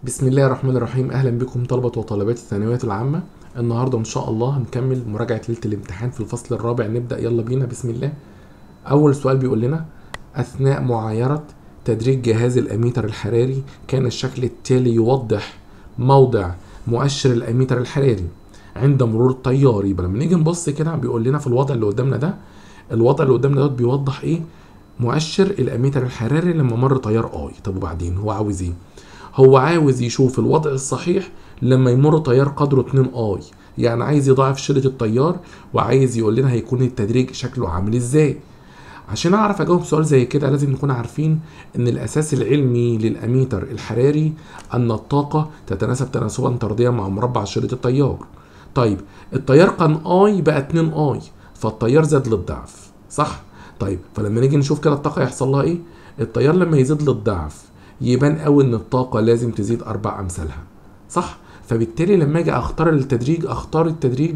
بسم الله الرحمن الرحيم. اهلا بكم طلبة وطالبات الثانويات العامة. النهارده ان شاء الله هنكمل مراجعة ليلة الامتحان في الفصل الرابع. نبدأ يلا بينا بسم الله. اول سؤال بيقول لنا: اثناء معايرة تدريج جهاز الاميتر الحراري كان الشكل التالي يوضح موضع مؤشر الاميتر الحراري عند مرور التيار. يبقى لما نيجي نبص كده بيقول لنا في الوضع اللي قدامنا ده، الوضع اللي قدامنا ده بيوضح ايه؟ مؤشر الاميتر الحراري لما مر تيار I. طب وبعدين هو عاوز ايه؟ هو عاوز يشوف الوضع الصحيح لما يمر تيار قدره 2 I، يعني عايز يضاعف شدة التيار وعايز يقول لنا هيكون التدريج شكله عامل ازاي. عشان اعرف اجاوب سؤال زي كده لازم نكون عارفين ان الاساس العلمي للاميتر الحراري ان الطاقة تتناسب تناسبا طرديا مع مربع شدة التيار. طيب التيار كان I بقى 2 I، فالتيار زاد للضعف، صح؟ طيب فلما نيجي نشوف كده الطاقة يحصل لها ايه؟ التيار لما يزيد للضعف يبان قوي ان الطاقة لازم تزيد 4 امثالها، صح؟ فبالتالي لما اجي اختار التدريج اختار التدريج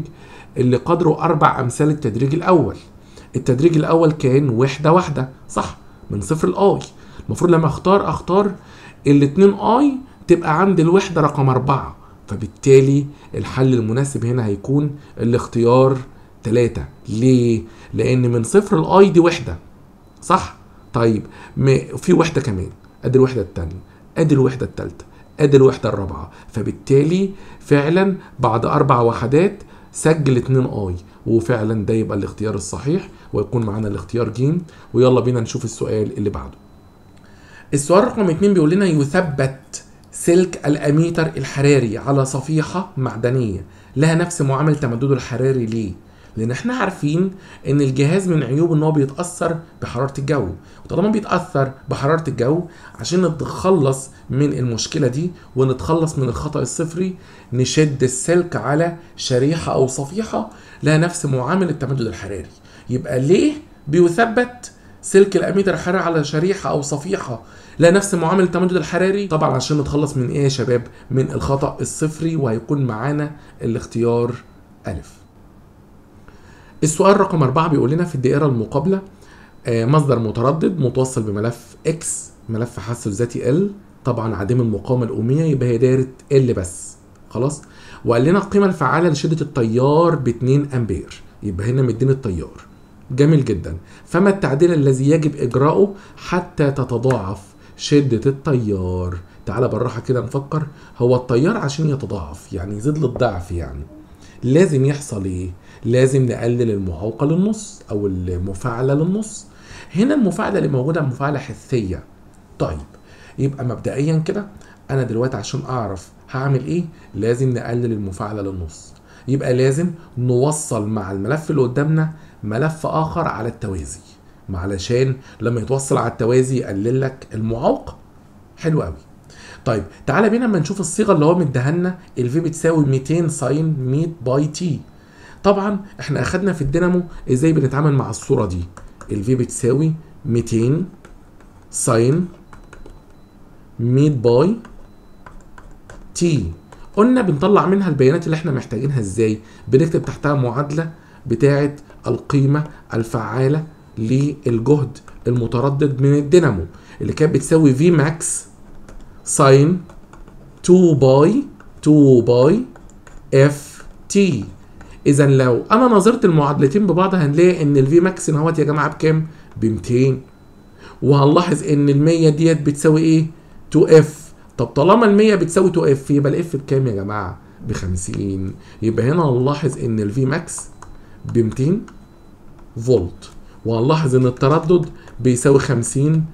اللي قدره 4 امثال التدريج الاول. التدريج الاول كان وحدة واحدة، صح؟ من صفر ل I. المفروض لما اختار الاتنين I تبقى عند الوحدة رقم 4، فبالتالي الحل المناسب هنا هيكون الاختيار 3. ليه؟ لان من صفر ل I دي وحدة، صح؟ طيب في وحدة كمان، ادي الوحدة الثانية، ادي الوحدة الثالثة، ادي الوحدة الرابعة، فبالتالي فعلا بعد 4 وحدات سجل 2 I، وفعلا ده يبقى الاختيار الصحيح ويكون معانا الاختيار ج. ويلا بينا نشوف السؤال اللي بعده. السؤال رقم 2 بيقول لنا: يثبت سلك الاميتر الحراري على صفيحه معدنية لها نفس معامل تمدده الحراري. ليه؟ لان احنا عارفين ان الجهاز من عيوبه ان هو بيتاثر بحرارة الجو، وطالما بيتاثر بحرارة الجو عشان نتخلص من المشكلة دي ونتخلص من الخطا الصفري نشد السلك على شريحة او صفيحه لها نفس معامل التمدد الحراري. يبقى ليه بيثبت سلك الاميتر الحراري على شريحة او صفيحه لها نفس معامل التمدد الحراري؟ طبعا عشان نتخلص من ايه يا شباب؟ من الخطا الصفري، وهيكون معانا الاختيار أ. السؤال رقم 4 بيقول لنا: في الدائرة المقابلة مصدر متردد متوصل بملف X، ملف حث الذاتي L، طبعا عديم المقاومة الأومية، يبقى هي دائرة L بس، خلاص؟ وقال لنا القيمة الفعالة لشدة التيار ب 2 أمبير، يبقى هنا مديني التيار. جميل جدا. فما التعديل الذي يجب إجراؤه حتى تتضاعف شدة التيار؟ تعالى بالراحة كده نفكر. هو التيار عشان يتضاعف يعني يزيد للضعف، يعني لازم يحصل ايه؟ لازم نقلل المعوقة للنص او المفاعلة للنص. هنا المفاعلة اللي موجودة مفاعلة حثية. طيب يبقى مبدئيا كده انا دلوقتي عشان اعرف هعمل ايه لازم نقلل المفاعلة للنص، يبقى لازم نوصل مع الملف اللي قدامنا ملف اخر على التوازي، علشان لما يتوصل على التوازي يقلل لك المعوقة. حلو قوي. طيب تعالى بينا اما نشوف الصيغة اللي هو مديها لنا. ال V بتساوي 200 sine 100 pi t. طبعا احنا اخدنا في الدينامو ازاي بنتعامل مع الصورة دي. ال V بتساوي 200 sine 100 pi t. قلنا بنطلع منها البيانات اللي احنا محتاجينها ازاي؟ بنكتب تحتها معادلة بتاعه القيمة الفعالة للجهد المتردد من الدينامو اللي كانت بتساوي V max sine 2 pi 2 pi F t. اذا لو انا نظرت المعادلتين ببعض هنلاقي ان ال V max اهوت يا جماعة بكام؟ ب 200، وهنلاحظ ان ال 100 ديت بتساوي ايه؟ 2 F. طب طالما ال 100 بتساوي 2 F يبقى ال F بكام يا جماعة؟ ب 50. يبقى هنا هنلاحظ ان ال V max ب 200 فولت، وهنلاحظ ان التردد بيساوي 50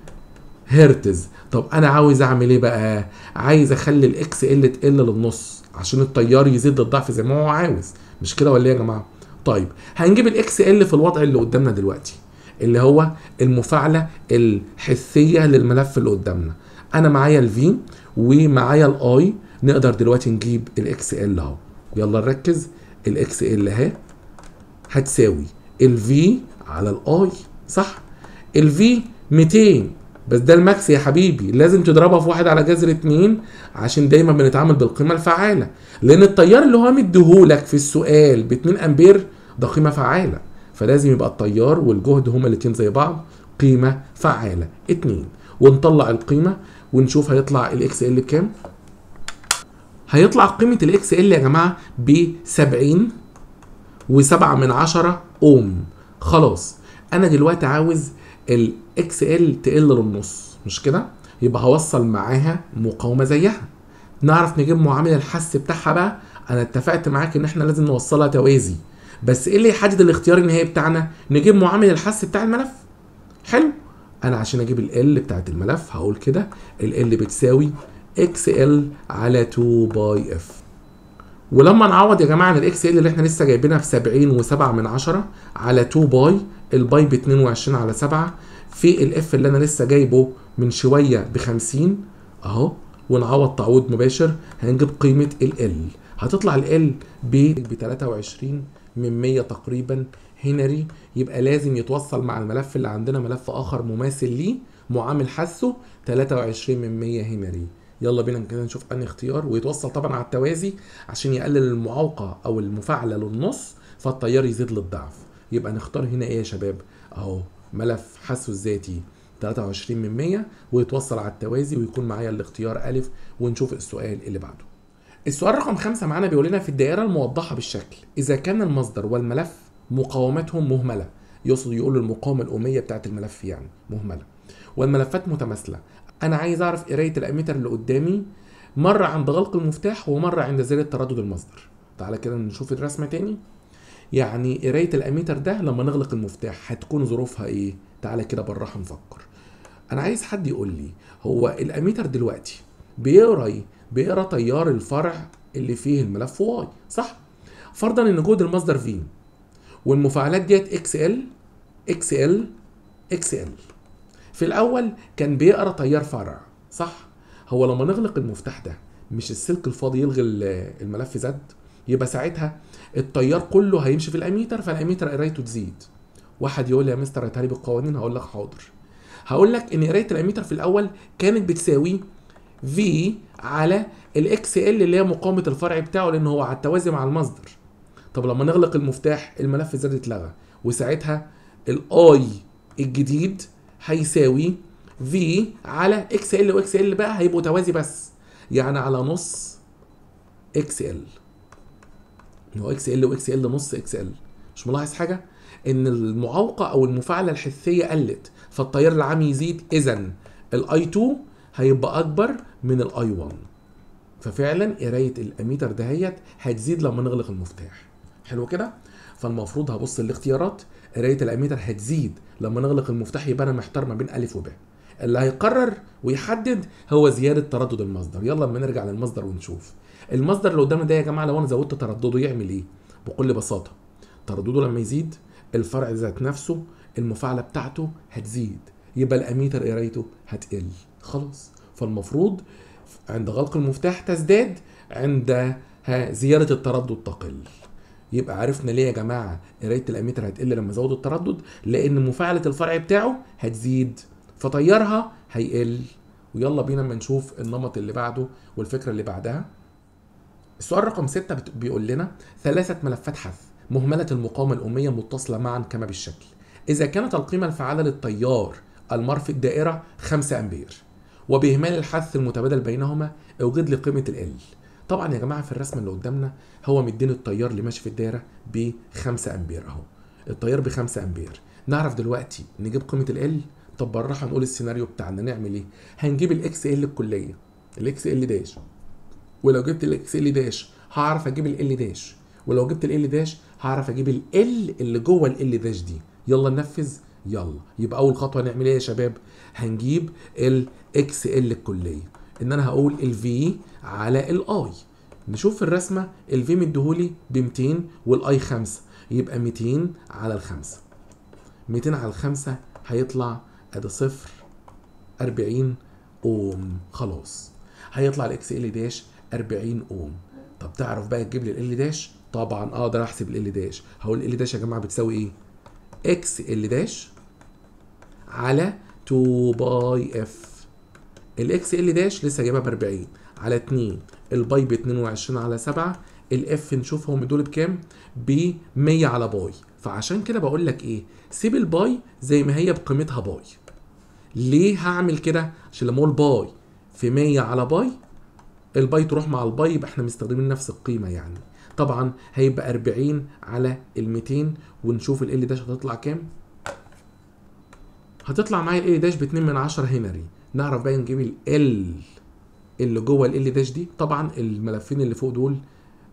هرتز. طب انا عاوز اعمل ايه بقى؟ عايز اخلي ال XL تقل للنص عشان التيار يزيد للضعف زي ما هو عاوز، مش كده ولا ايه يا جماعة؟ طيب هنجيب ال XL في الوضع اللي قدامنا دلوقتي اللي هو المفاعلة الحثيه للملف اللي قدامنا. انا معايا ال V ومعايا ال I، نقدر دلوقتي نجيب ال XL اهو. يلا نركز. ال XL اهي هتساوي ال V على ال I، صح؟ ال V 200 بس ده ال max يا حبيبي، لازم تضربها في 1 على جذر 2 عشان دايما بنتعامل بالقيمة الفعالة، لان التيار اللي هو مديهولك في السؤال ب 2 امبير ده قيمة فعاله، فلازم يبقى التيار والجهد هما الاتنين زي بعض، قيمة فعاله 2. ونطلع القيمة ونشوف هيطلع ال XL بكام. هيطلع قيمة ال XL يا جماعة ب 70.7 اوم. خلاص انا دلوقتي عاوز ال XL تقل للنص، مش كده؟ يبقى هوصل معاها مقاومة زيها. نعرف نجيب معامل الحث بتاعها بقى. انا اتفقت معاك ان احنا لازم نوصلها توازي، بس ايه اللي يحدد الاختيار النهائي بتاعنا؟ نجيب معامل الحث بتاع الملف. حلو، انا عشان اجيب ال L بتاعت الملف هقول كده ال L بتساوي XL على 2 pi F. ولما نعوض يا جماعة عن ال XL اللي احنا لسه جايبينها ب 70.7 على 2 pi، ال pi ب 22 على 7 في ال F اللي انا لسه جايبه من شوية ب 50 اهو، ونعوض تعويض مباشر هنجيب قيمة ال L. هتطلع ال L ب 23 من 100 تقريبا هنري. يبقى لازم يتوصل مع الملف اللي عندنا ملف اخر مماثل ليه معامل حثه 23 من 100 هنري. يلا بينا كده نشوف انهي اختيار، ويتوصل طبعا على التوازي عشان يقلل المعوقه او المفاعلة للنص فالتيار يزيد للضعف. يبقى نختار هنا ايه يا شباب؟ اهو ملف حثه الذاتي 23 من 100 ويتوصل على التوازي، ويكون معايا الاختيار ألف. ونشوف السؤال اللي بعده. السؤال رقم 5 معانا بيقول لنا في الدائرة الموضحة بالشكل إذا كان المصدر والملف مقاومتهم مهملة، يقصد يقول المقاومة الأومية بتاعت الملف يعني مهملة، والملفات متماثلة. أنا عايز أعرف قراية الأميتر اللي قدامي مرة عند غلق المفتاح ومرة عند زيادة تردد المصدر. تعالى كده نشوف الرسمة تاني. يعني قراية الأميتر ده لما نغلق المفتاح هتكون ظروفها إيه؟ تعالى كده بالراحة نفكر. أنا عايز حد يقول لي هو الأميتر دلوقتي بيقرا إيه؟ بيقرا تيار الفرع اللي فيه الملف Y، صح؟ فرضا ان جهد المصدر V والمفاعلات ديت XL XL XL. في الاول كان بيقرا تيار فرع، صح؟ هو لما نغلق المفتاح ده مش السلك الفاضي يلغي الملف Z، يبقى ساعتها التيار كله هيمشي في الاميتر، فالاميتر قرايته تزيد. واحد يقول لي يا مستر هاتها لي بالقوانين، هقول لك حاضر. هقول لك ان قرايه الاميتر في الاول كانت بتساوي V على ال XL اللي هي مقاومة الفرع بتاعه لان هو على التوازي مع المصدر. طب لما نغلق المفتاح الملف Z اتلغى، وساعتها ال I الجديد هيساوي V على XL و XL بقى هيبقوا توازي بس، يعني على نص XL. هو XL و XL نص XL. مش ملاحظ حاجة؟ ان المعوقة او المفاعلة الحثية قلت، فالتيار العام يزيد، اذا ال I 2 هيبقى اكبر من ال I 1. ففعلا قرايه الاميتر دهيت هتزيد لما نغلق المفتاح. حلو كده؟ فالمفروض هبص الاختيارات، قرايه الاميتر هتزيد لما نغلق المفتاح، يبقى انا محتار ما بين الف وب. اللي هيقرر ويحدد هو زيادة تردد المصدر. يلا اما نرجع للمصدر ونشوف المصدر اللي قدامنا ده يا جماعة لو انا زودت تردده يعمل ايه؟ بكل بساطة تردده لما يزيد الفرع ذات نفسه المفاعلة بتاعته هتزيد، يبقى الاميتر قرايته هتقل. خلاص، فالمفروض عند غلق المفتاح تزداد، عند زيادة التردد تقل. يبقى عرفنا ليه يا جماعة قرايه الاميتر هتقل لما ازود التردد، لان مفاعله الفرع بتاعه هتزيد فتيارها هيقل. ويلا بينا اما نشوف النمط اللي بعده والفكرة اللي بعدها. السؤال رقم 6 بيقول لنا 3 ملفات حث مهملة المقاومة الأمية متصلة معا كما بالشكل. اذا كانت القيمة الفعالة للتيار المار في الدائرة 5 امبير وبإهمال الحث المتبادل بينهما اوجد لي قيمة ال. طبعا يا جماعة في الرسمة اللي قدامنا هو مديني التيار اللي ماشي في الدائرة ب 5 امبير اهو، التيار ب 5 امبير. نعرف دلوقتي نجيب قيمة ال. طب بالراحة نقول السيناريو بتاعنا نعمل ايه؟ هنجيب ال XL الكلية، ال XL dash، ولو جبت ال XL dash هعرف اجيب ال L dash، ولو جبت ال L dash هعرف اجيب ال L اللي جوه ال L dash دي. يلا ننفذ. يلا، يبقى اول خطوة نعمل ايه يا شباب؟ هنجيب ال XL الكلية، ان انا هقول ال V على ال I. نشوف في الرسمة ال V مديهولي ب 200 وال I 5، يبقى 200 على الخمسة. 200 على الخمسة هيطلع ادي 0 40 اوم. خلاص هيطلع ال XL dash 40 اوم. طب تعرف بقى تجيب لي ال L dash؟ طبعا اقدر احسب ال L dash. هقول ال L dash يا جماعة بتساوي ايه؟ XL dash على 2 pi F. ال XL dash لسه جايبها ب 40 على 2، ال pi ب 22 على 7، ال F نشوفهم دول بكام؟ ب 100 على pi. فعشان كده بقول لك ايه؟ سيب ال pi زي ما هي بقيمتها pi. ليه هعمل كده؟ عشان لما اقول pi في 100 على pi ال pi تروح مع ال pi، يبقى احنا مستخدمين نفس القيمة يعني. طبعا هيبقى 40 على ال 200، ونشوف ال L dash هتطلع كام. هتطلع معايا ال L dash ب 2 من 10 هنري. نعرف بقى نجيب ال L اللي جوه ال L dash دي. طبعا الملفين اللي فوق دول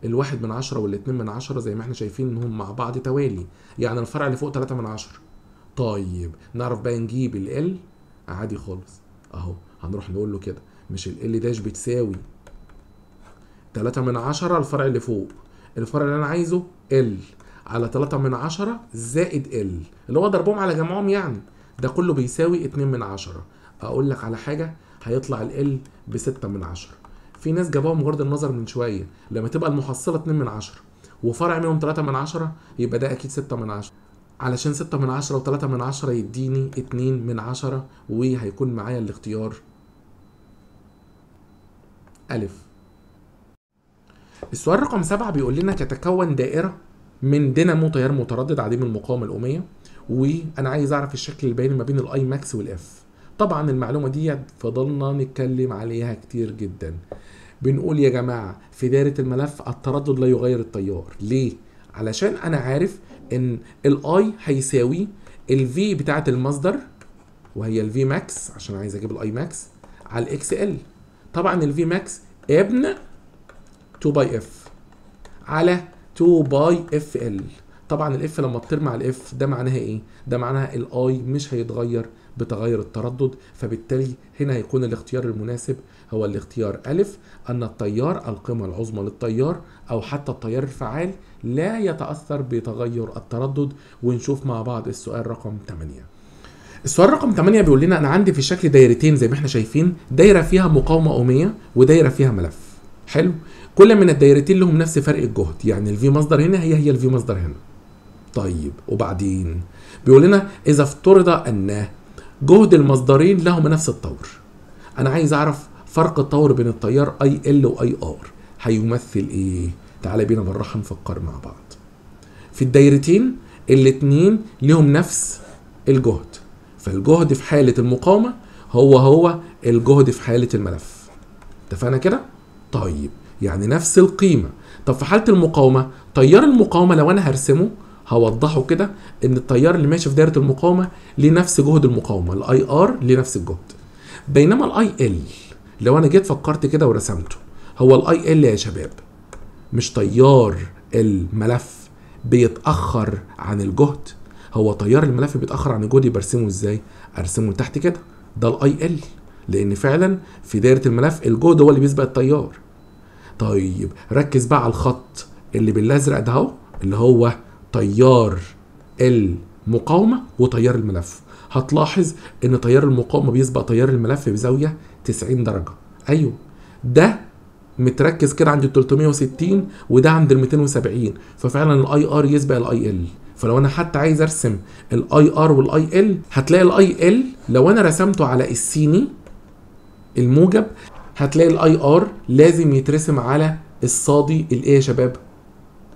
الواحد من 10 والاتنين من 10 زي ما احنا شايفين انهم مع بعض توالي، يعني الفرع اللي فوق 3 من 10. طيب نعرف بقى نجيب ال L عادي خالص اهو، هنروح نقول له كده مش ال L dash بتساوي 3 من 10 الفرع اللي فوق، الفرع اللي انا عايزه L على 3 من 10 زائد L اللي هو ضربهم على جمعهم، يعني ده كله بيساوي 2 من 10. اقول لك على حاجة، هيطلع ال L ب 6 من 10. في ناس جابوها مجرد النظر من شوية، لما تبقى المحصلة 2 من 10 وفرع منهم 3 من 10 يبقى ده اكيد 6 من 10، علشان 6 من 10 و3 من 10 يديني 2 من 10، وهيكون معايا الاختيار ألف. السؤال رقم 7 بيقول لنا تتكون دائرة من دينامو تيار متردد عديم المقاومة الأومية، وأنا عايز أعرف الشكل البياني ما بين ال I max وال F. طبعا المعلومة دي فضلنا نتكلم عليها كتير جدا. بنقول يا جماعة في دائرة الملف التردد لا يغير التيار. ليه؟ علشان أنا عارف إن ال I هيساوي ال V بتاعة المصدر وهي ال V max عشان عايز أجيب ال I max على ال XL. طبعا ال V max ابن 2 pi F على 2 pi F L. طبعا ال F لما تطير مع ال F ده معناها ايه؟ ده معناها ال I مش هيتغير بتغير التردد، فبالتالي هنا هيكون الاختيار المناسب هو الاختيار ألف، أن التيار القيمة العظمى للتيار أو حتى التيار الفعال لا يتأثر بتغير التردد. ونشوف مع بعض السؤال رقم 8. السؤال رقم 8 بيقول لنا أنا عندي في الشكل دايرتين زي ما احنا شايفين، دايرة فيها مقاومة أومية ودايرة فيها ملف. حلو، كل من الدايرتين لهم نفس فرق الجهد، يعني ال V مصدر هنا هي ال V مصدر هنا. طيب وبعدين بيقول لنا إذا افترض أن جهد المصدرين لهما نفس الطور، أنا عايز أعرف فرق الطور بين التيار I L و I R هيمثل إيه؟ تعالى بينا بالراحة نفكر مع بعض. في الدايرتين الاتنين لهم نفس الجهد، فالجهد في حالة المقاومة هو الجهد في حالة الملف. اتفقنا كده؟ طيب يعني نفس القيمة. طب في حالة المقاومة تيار المقاومة لو أنا هرسمه هوضحه كده إن التيار اللي ماشي في دايرة المقاومة ليه نفس جهد المقاومة، ال I R ليه نفس الجهد. بينما ال I L لو أنا جيت فكرت كده ورسمته، هو ال I L يا شباب مش تيار الملف بيتأخر عن الجهد، هو تيار الملف بيتأخر عن الجهد، يبقى ارسمه ازاي؟ ارسمه لتحت كده، ده ال I L، لأن فعلا في دايرة الملف الجهد هو اللي بيسبق التيار. طيب ركز بقى على الخط اللي بالازرق ده اهو، اللي هو تيار المقاومة وتيار الملف. هتلاحظ ان تيار المقاومة بيسبق تيار الملف بزاوية 90 درجه. ايوه ده متركز كده عند ال 360 وده عند ال 270، ففعلا ال I R يسبق ال I L. فلو انا حتى عايز ارسم ال I R وال I L، هتلاقي ال I L لو انا رسمته على السيني الموجب هتلاقي ال I R لازم يترسم على الصادي الايه يا شباب؟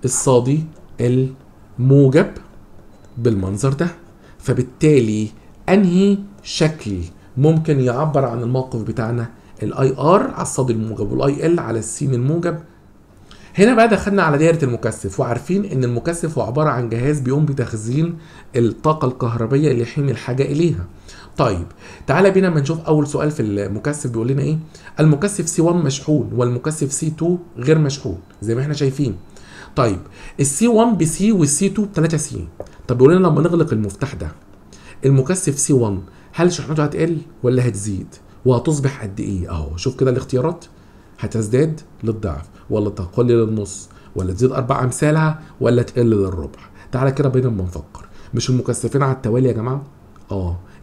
الصادي الموجب بالمنظر ده. فبالتالي انهي شكل ممكن يعبر عن الموقف بتاعنا؟ ال I R على الصاد الموجب وال I L على السين الموجب. هنا بقى دخلنا على دايرة المكثف، وعارفين ان المكثف هو عبارة عن جهاز بيقوم بتخزين الطاقة الكهربيه لحين الحاجة اليها. طيب تعالى بينا اما نشوف اول سؤال في المكثف بيقول لنا ايه؟ المكثف C 1 مشحون والمكثف C 2 غير مشحون زي ما احنا شايفين. طيب ال C 1 ب C وال C 2 ب 3 C. طب بيقول لنا لما نغلق المفتاح ده المكثف C 1 هل شحنته هتقل ولا هتزيد؟ وهتصبح قد ايه؟ اهو شوف كده الاختيارات، هتزداد للضعف ولا تقل للنص ولا تزيد 4 امثالها ولا تقل للربع. تعالى كده بينا اما نفكر، مش المكثفين على التوالي يا جماعة؟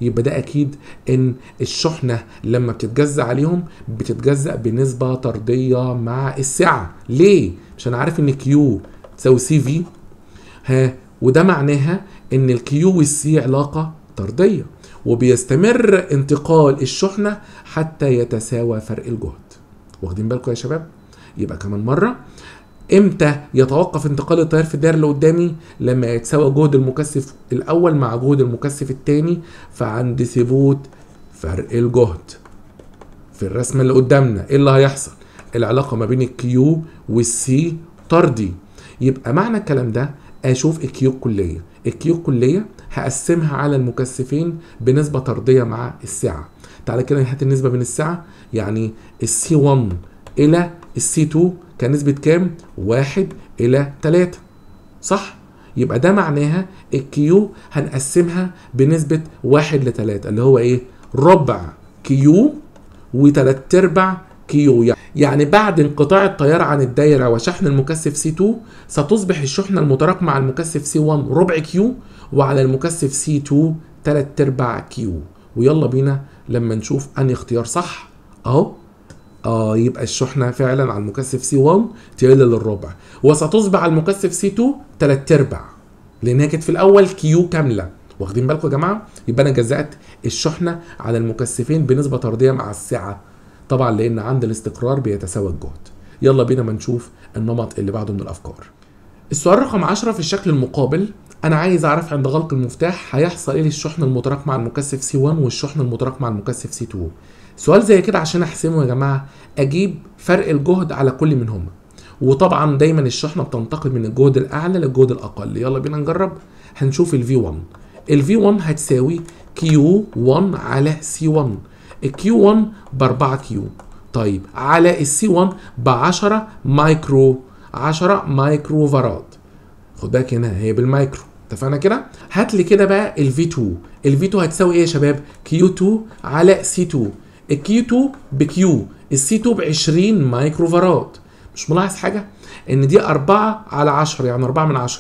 يبقى ده اكيد ان الشحنة لما بتتجزأ عليهم بتتجزأ بنسبة طرديه مع السعة. ليه؟ مش انا عارف ان Q تساوي C V، ها، وده معناها ان ال Q وال C علاقة طرديه، وبيستمر انتقال الشحنة حتى يتساوى فرق الجهد. واخدين بالكم يا شباب؟ يبقى كمان مرة، امتى يتوقف انتقال التيار في الدايرة اللي قدامي؟ لما يتساوى جهد المكثف الاول مع جهد المكثف الثاني، فعند ثبوت فرق الجهد. في الرسمة اللي قدامنا ايه اللي هيحصل؟ العلاقة ما بين ال Q وال C طردي. يبقى معنى الكلام ده اشوف ال Q الكلية، ال Q الكلية هقسمها على المكثفين بنسبة طرديه مع السعة. تعالى كده هات النسبة بين السعة، يعني ال C 1 الى ال C 2 كان نسبه كام؟ 1 الى 3، صح؟ يبقى ده معناها ال Q هنقسمها بنسبة 1 ل 3 اللي هو ايه؟ ربع Q وتلات ارباع Q. يعني بعد انقطاع التيار عن الدايرة وشحن المكثف C 2 ستصبح الشحنة المتراكمة على المكثف C 1 ربع Q وعلى المكثف C 2 تلات ارباع Q. ويلا بينا لما نشوف انهي اختيار صح اهو. يبقى الشحنة فعلا على المكثف C 1 تقل للربع، وستصبح على المكثف C 2 تلات ارباع لانها كانت في الاول Q كاملة. واخدين بالكم يا جماعة؟ يبقى انا جزأت الشحنة على المكثفين بنسبة طرديه مع السعة، طبعا لان عند الاستقرار بيتساوى الجهد. يلا بينا ما نشوف النمط اللي بعده من الافكار. السؤال رقم 10 في الشكل المقابل، انا عايز اعرف عند غلق المفتاح هيحصل ايه للشحنه المتراكمة على المكثف C 1 والشحنه المتراكمة على المكثف C 2. سؤال زي كده عشان احسمه يا جماعة اجيب فرق الجهد على كل منهما، وطبعا دايما الشحنة بتنتقل من الجهد الاعلى للجهد الاقل. يلا بينا نجرب. هنشوف ال V 1، ال V 1 هتساوي Q 1 على C 1، ال Q 1 ب 4 Q، طيب على ال C 1 ب 10 مايكرو، 10 micro farad. خد بالك هنا هي بالمايكرو، اتفقنا كده؟ هات لي كده بقى ال V 2، ال V 2 هتساوي ايه يا شباب؟ Q 2 على C 2، ال Q 2 ب Q، ال C 2 ب 20 micro farad. مش ملاحظ حاجة؟ ان دي 4 على 10 يعني 4 من 10،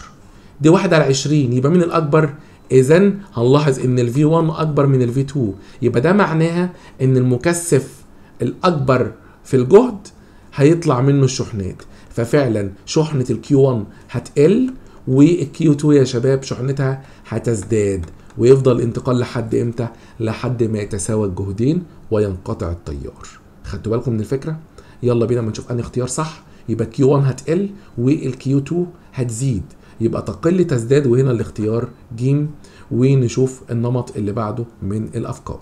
دي 1 على 20، يبقى مين الاكبر؟ اذا هنلاحظ ان ال V 1 اكبر من ال V 2، يبقى ده معناها ان المكثف الاكبر في الجهد هيطلع منه الشحنات، ففعلا شحنه ال Q 1 هتقل وال Q 2 يا شباب شحنتها هتزداد، ويفضل الانتقال لحد امتى؟ لحد ما يتساوى الجهدين وينقطع التيار. خدتوا بالكم من الفكرة؟ يلا بينا ما نشوف انهي اختيار صح. يبقى Q 1 هتقل وال Q 2 هتزيد، يبقى تقل تزداد، وهنا الاختيار ج. ونشوف النمط اللي بعده من الافكار.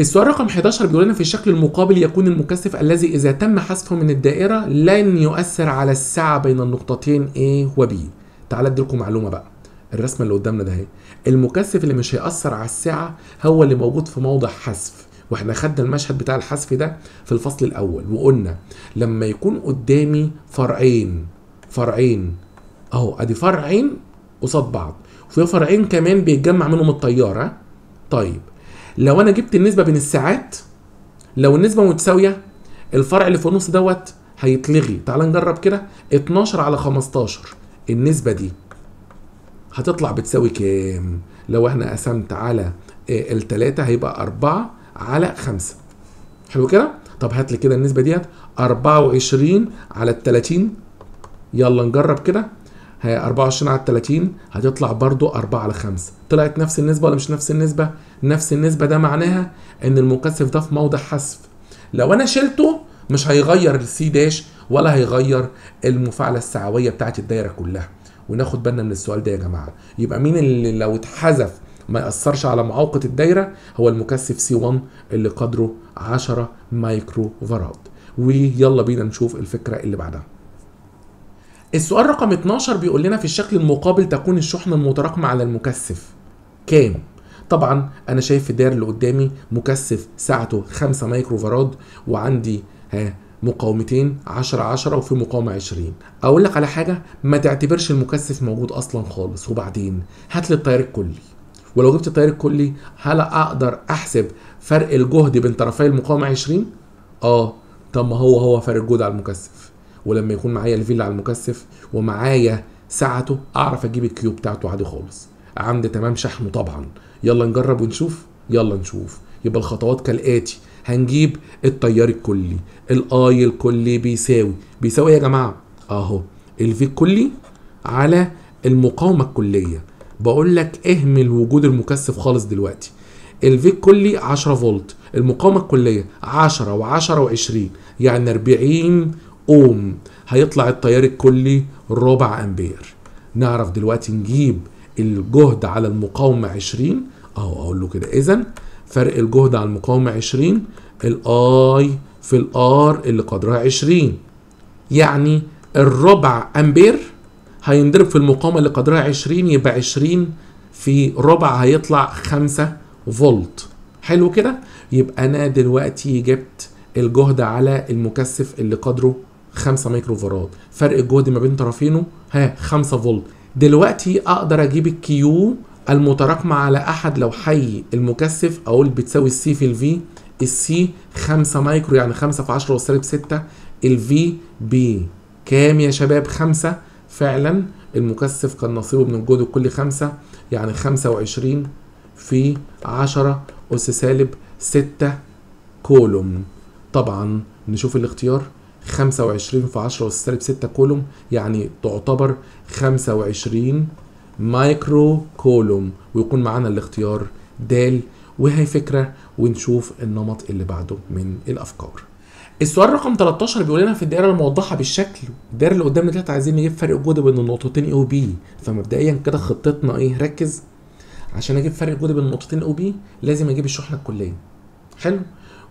السؤال رقم 11 بيقول لنا في الشكل المقابل يكون المكثف الذي اذا تم حذفه من الدائرة لن يؤثر على السعة بين النقطتين A و B. تعالى اديلكم معلومة بقى، الرسمة اللي قدامنا ده اهي، المكثف اللي مش هيأثر على السعة هو اللي موجود في موضع حذف، واحنا خدنا المشهد بتاع الحذف ده في الفصل الاول، وقلنا لما يكون قدامي فرعين، فرعين اهو، ادي فرعين قصاد بعض، وفي فرعين كمان بيتجمع منهم التيار. طيب لو انا جبت النسبة بين الساعات، لو النسبة متساوية الفرع اللي في النص دوت هيتلغي. تعال نجرب كده، 12 على 15 النسبة دي هتطلع بتساوي كام؟ لو احنا قسمت على التلاتة هيبقى 4 على 5. حلو كده؟ طب هات لي كده النسبة ديت 24 على 30. يلا نجرب كده، هي 24 على 30 هتطلع برضو 4 على 5. طلعت نفس النسبة ولا مش نفس النسبة؟ نفس النسبة. ده معناها ان المكثف ده في موضع حذف، لو انا شلته مش هيغير ال C dash ولا هيغير المفاعلة السعوية بتاعت الدايرة كلها. وناخد بالنا من السؤال ده يا جماعة، يبقى مين اللي لو اتحذف ما يأثرش على معوقة الدايرة؟ هو المكثف C 1 اللي قدره 10 micro farad. ويلا بينا نشوف الفكرة اللي بعدها. السؤال رقم 12 بيقول لنا في الشكل المقابل تكون الشحنة المتراكمة على المكثف كام؟ طبعا انا شايف في الدايرة اللي قدامي مكثف سعته 5 micro farad، وعندي مقاومتين 10 10 وفي مقاومة 20. اقول لك على حاجة، ما تعتبرش المكثف موجود اصلا خالص. وبعدين هات لي التيار الكلي، ولو جبت التيار الكلي هل اقدر احسب فرق الجهد بين طرفي المقاومة 20؟ طب ما هو فرق الجهد على المكثف، ولما يكون معايا ال V اللي على المكثف ومعايا سعته اعرف اجيب ال Q بتاعته عادي خالص، عند تمام شحنه طبعا. يلا نجرب ونشوف. يلا نشوف. يبقى الخطوات كالاتي، هنجيب التيار الكلي، ال I الكلي بيساوي يا جماعة اهو ال V الكلي على المقاومة الكلية. بقول لك اهمل وجود المكثف خالص دلوقتي. ال V الكلي 10 فولت، المقاومة الكلية 10 و10 و20 يعني 40 اوم، هيطلع التيار الكلي ربع امبير. نعرف دلوقتي نجيب الجهد على المقاومة 20 اهو، اقول له كده اذا فرق الجهد على المقاومة 20، ال I في ال R اللي قدرها 20، يعني الربع امبير هينضرب في المقاومة اللي قدرها 20، يبقى 20 في ربع هيطلع 5 فولت. حلو كده؟ يبقى انا دلوقتي جبت الجهد على المكثف اللي قدره 5 مايكرو فاراد، فرق الجهد ما بين طرفينه 5 فولت. دلوقتي اقدر اجيب ال Q المتراكمة على احد لوحي المكثف، اقول بتساوي ال C في ال V، ال C 5 مايكرو يعني 5 في 10 والسالب 6، ال V ب كام يا شباب؟ 5. فعلا المكثف كان نصيبه من الجهد الكلي 5، يعني 25 في 10 أس سالب 6 كولوم. طبعا نشوف الاختيار، 25 في 10 أس سالب 6 كولوم، يعني تعتبر 25 مايكرو كولوم، ويكون معانا الاختيار د. وهي فكرة، ونشوف النمط اللي بعده من الأفكار. السؤال رقم 13 بيقول لنا في الدائرة الموضحة بالشكل، الدائرة اللي قدامنا دلوقتي عايزين نجيب فرق جهد بين النقطتين A و B. فمبدئيا كده خطتنا ايه؟ ركز، عشان اجيب فرق جهد بين النقطتين A و B لازم اجيب الشحنة الكلية. حلو،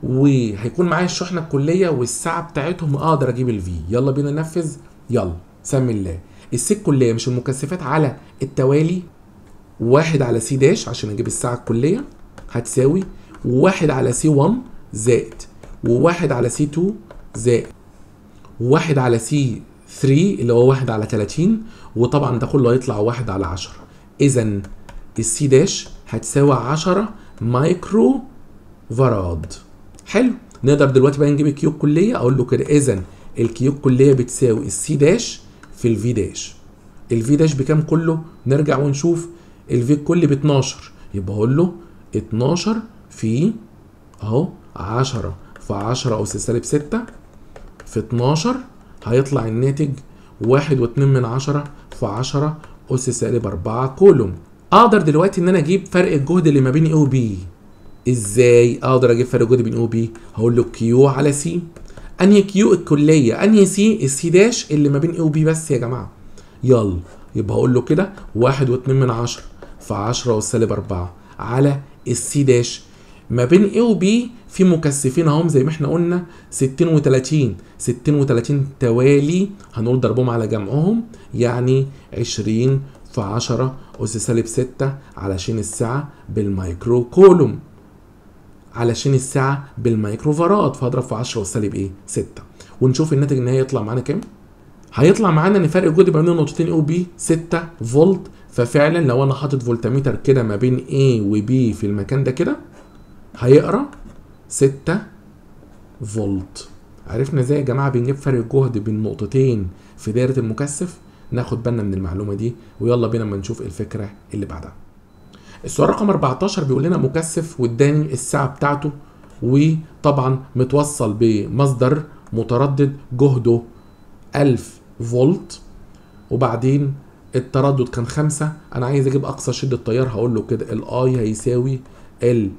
وهيكون معايا الشحنة الكلية والسعة بتاعتهم، اقدر اجيب ال V. يلا بينا ننفذ، يلا سمي الله. ال C الكلية مش المكثفات على التوالي، 1 على C dash عشان اجيب السعة الكلية هتساوي 1 على C 1 زائد و1 على C 2 زائد 1 على C 3 اللي هو 1 على 30، وطبعا ده كله هيطلع 1 على 10. اذا ال C dash هتساوي 10 مايكرو فاراد. حلو، نقدر دلوقتي بقى نجيب ال Q الكلية. اقول له كده اذا ال Q الكلية بتساوي ال C dash في ال V dash. ال V dash بكام كله؟ نرجع ونشوف ال V الكلي ب 12، يبقى اقول له 12 في اهو 10 في 10 أس سالب 6 في 12، هيطلع الناتج 1.2 في 10 أس سالب 4 كولوم. اقدر دلوقتي ان انا اجيب فرق الجهد اللي ما بين A و B. ازاي اقدر اجيب فرق الجهد بين A و B؟ هقول له Q على C. انهي Q؟ الكلية. انهي C؟ ال C dash اللي ما بين A و B بس يا جماعة. يلا، يبقى هقول له كده 1.2 في 10 أس سالب 4 على ال C dash ما بين A و B في مكثفين اهم زي ما احنا قلنا 60 و30، 60 و30 توالي، هنقول ضربهم على جمعهم يعني 20 في 10 أس سالب 6 علشان السعة بالمايكرو كولوم، علشان السعة بالمايكرو فاراد، فهضرب في 10 أس سالب ايه؟ 6. ونشوف الناتج النهائي يطلع معانا كام؟ هيطلع معانا ان فرق الجهد بين النقطتين A و B 6 فولت. ففعلا لو انا حاطط فولتميتر كده ما بين A و B في المكان ده كده هيقرا 6 فولت. عرفنا ازاي يا جماعة بنجيب فرق الجهد بين نقطتين في دايرة المكثف؟ ناخد بالنا من المعلومة دي، ويلا بينا اما نشوف الفكرة اللي بعدها. السؤال رقم 14 بيقول لنا مكثف واداني السعة بتاعته، وطبعا متوصل بمصدر متردد جهده 1000 فولت، وبعدين التردد كان 5. انا عايز اجيب اقصى شده تيار، هقول له كده ال I هيساوي ال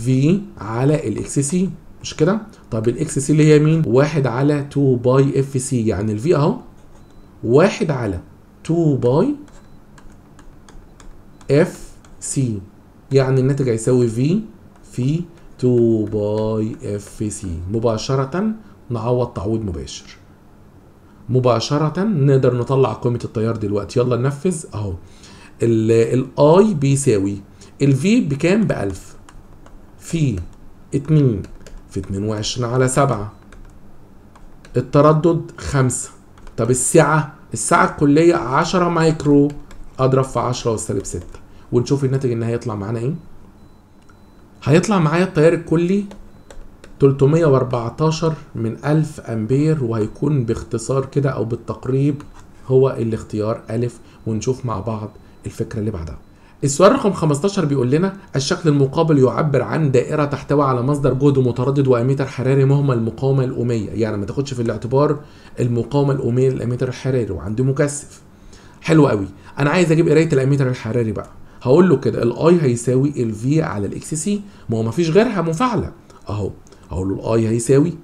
V على ال XC، مش كده؟ طب ال XC اللي هي مين؟ 1 على 2 pi FC، يعني ال V اهو 1 على 2 pi FC، يعني الناتج هيساوي V في 2 pi FC. مباشرة نعوض تعويض مباشر، مباشرة نقدر نطلع قيمة التيار دلوقتي. يلا ننفذ اهو. ال I بيساوي ال V بكام؟ ب 1000 في 2 في 22 على 7، التردد 5. طب السعة، السعة الكلية 10 مايكرو، اضرب في 10 والسالب 6، ونشوف الناتج ان هيطلع معانا ايه. هيطلع معايا التيار الكلي 314 من 1000 امبير، وهيكون باختصار كده او بالتقريب هو الاختيار ألف. ونشوف مع بعض الفكرة اللي بعدها. السؤال رقم 15 بيقول لنا الشكل المقابل يعبر عن دائرة تحتوي على مصدر جهد متردد واميتر حراري مهمل المقاومة الأومية، يعني ما تاخدش في الاعتبار المقاومة الأومية للاميتر الحراري، وعندي مكثف. حلو قوي، انا عايز اجيب قراية الاميتر الحراري بقى. هقول له كده ال I هيساوي ال V على ال XC، ما هو ما فيش غيرها مفاعلة اهو. هقول له ال I هيساوي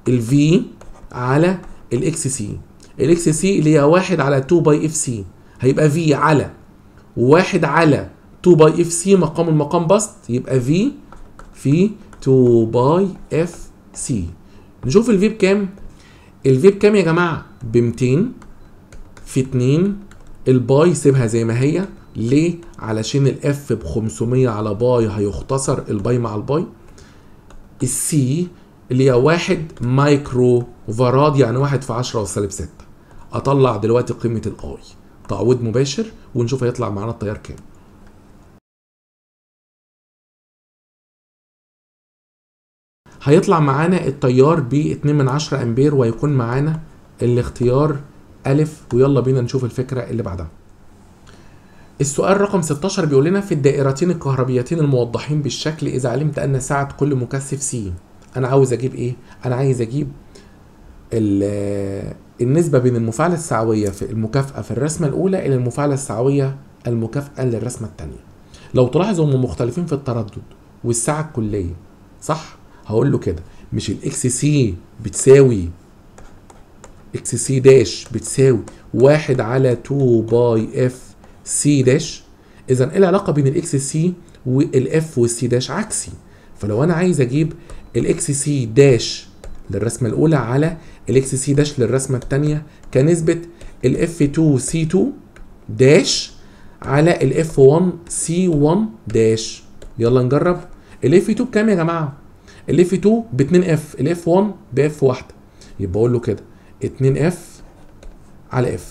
ال V على ال XC، ال XC اللي هي 1 على 2 pi FC، هيبقى V على 1 على 2 pi FC مقام المقام بسط، يبقى V في 2 pi FC. C. نشوف ال V بكام؟ ال V بكام يا جماعة؟ ب 200 في 2، ال pi سيبها زي ما هي، ليه؟ علشان ال F ب 500 على pi هيختصر ال pi مع ال pi. ال C اللي هي 1 micro farad، يعني 1 في 10 سالب 6. اطلع دلوقتي قيمة ال I تعويض مباشر ونشوف هيطلع معانا التيار كام. هيطلع معانا التيار ب 2.1 امبير، وهيكون معانا الاختيار ألف. ويلا بينا نشوف الفكرة اللي بعدها. السؤال رقم 16 بيقول لنا في الدائرتين الكهربيتين الموضحين بالشكل إذا علمت أن سعة كل مكثف C. أنا عاوز أجيب إيه؟ أنا عايز أجيب النسبة بين المفاعلة السعوية في المكافأة في الرسمة الأولى إلى المفاعلة السعوية المكافأة للرسمة الثانية. لو تلاحظوا هم مختلفين في التردد والسعة الكلية، صح؟ هقول له كده، مش ال XC بتساوي XC dash بتساوي 1 على 2 pi F C dash. اذا ايه العلاقة بين ال XC وال F وال C dash؟ عكسي. فلو انا عايز اجيب ال XC dash للرسمه الاولى على ال XC dash للرسمه الثانية كنسبة ال F 2 C 2 dash على ال F 1 C 1 dash. يلا نجرب. ال F 2 بكام يا جماعة؟ ال F 2 ب 2 F، ال F 1 ب F واحدة، يبقى اقول له كده 2 F على F.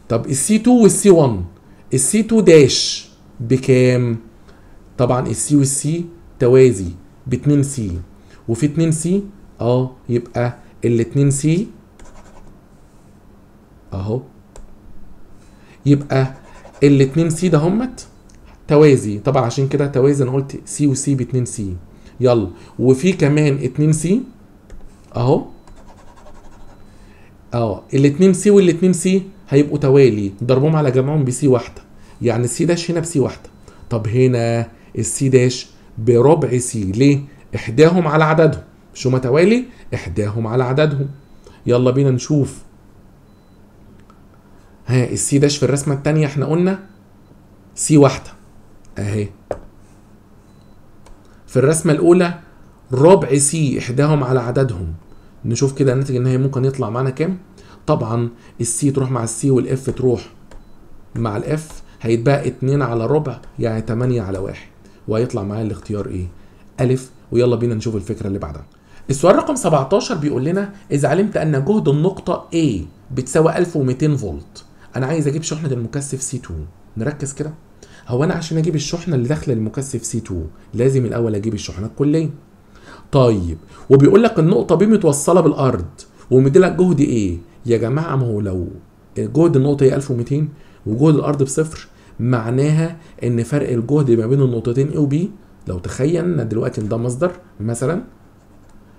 طب ال C 2 وال C 1، ال C 2 dash بكام؟ طبعا ال C وال C توازي ب 2 C، وفي 2 C يبقى ال 2 C اهو، يبقى ال 2 C ده همت توازي، طبعا عشان كده توازي انا قلت C و C ب 2 C. يلا وفي كمان 2 C اهو، ال 2 C وال 2 C هيبقوا توالي، ضربهم على جمعهم ب C واحدة، يعني ال C dash هنا ب C واحدة. طب هنا ال C dash بربع C، ليه؟ احداهم على عددهم، مش هما توالي؟ احداهم على عددهم. يلا بينا نشوف. ها ال C dash في الرسمة الثانية احنا قلنا C واحدة اهي، في الرسمة الاولى ربع C، احداهم على عددهم. نشوف كده الناتج النهائي ممكن يطلع معانا كام. طبعا ال C تروح مع ال C وال F تروح مع ال F، هيتبقى 2 على ربع يعني 8 على 1، وهيطلع معايا الاختيار ايه؟ ألف. ويلا بينا نشوف الفكرة اللي بعدها. السؤال رقم 17 بيقول لنا إذا علمت أن جهد النقطة A بتساوي 1200 فولت، أنا عايز أجيب شحنة المكثف C2. نركز كده، هو أنا عشان أجيب الشحنة اللي داخلة المكثف C2 لازم الأول أجيب الشحنة الكلية. طيب وبيقول لك النقطة B متوصلة بالأرض ومديلك جهد A؟ يا جماعة ما هو لو جهد النقطة هي 1200 وجهد الأرض بصفر، معناها إن فرق الجهد ما بين النقطتين A و B، لو تخيلنا دلوقتي إن ده مصدر مثلا،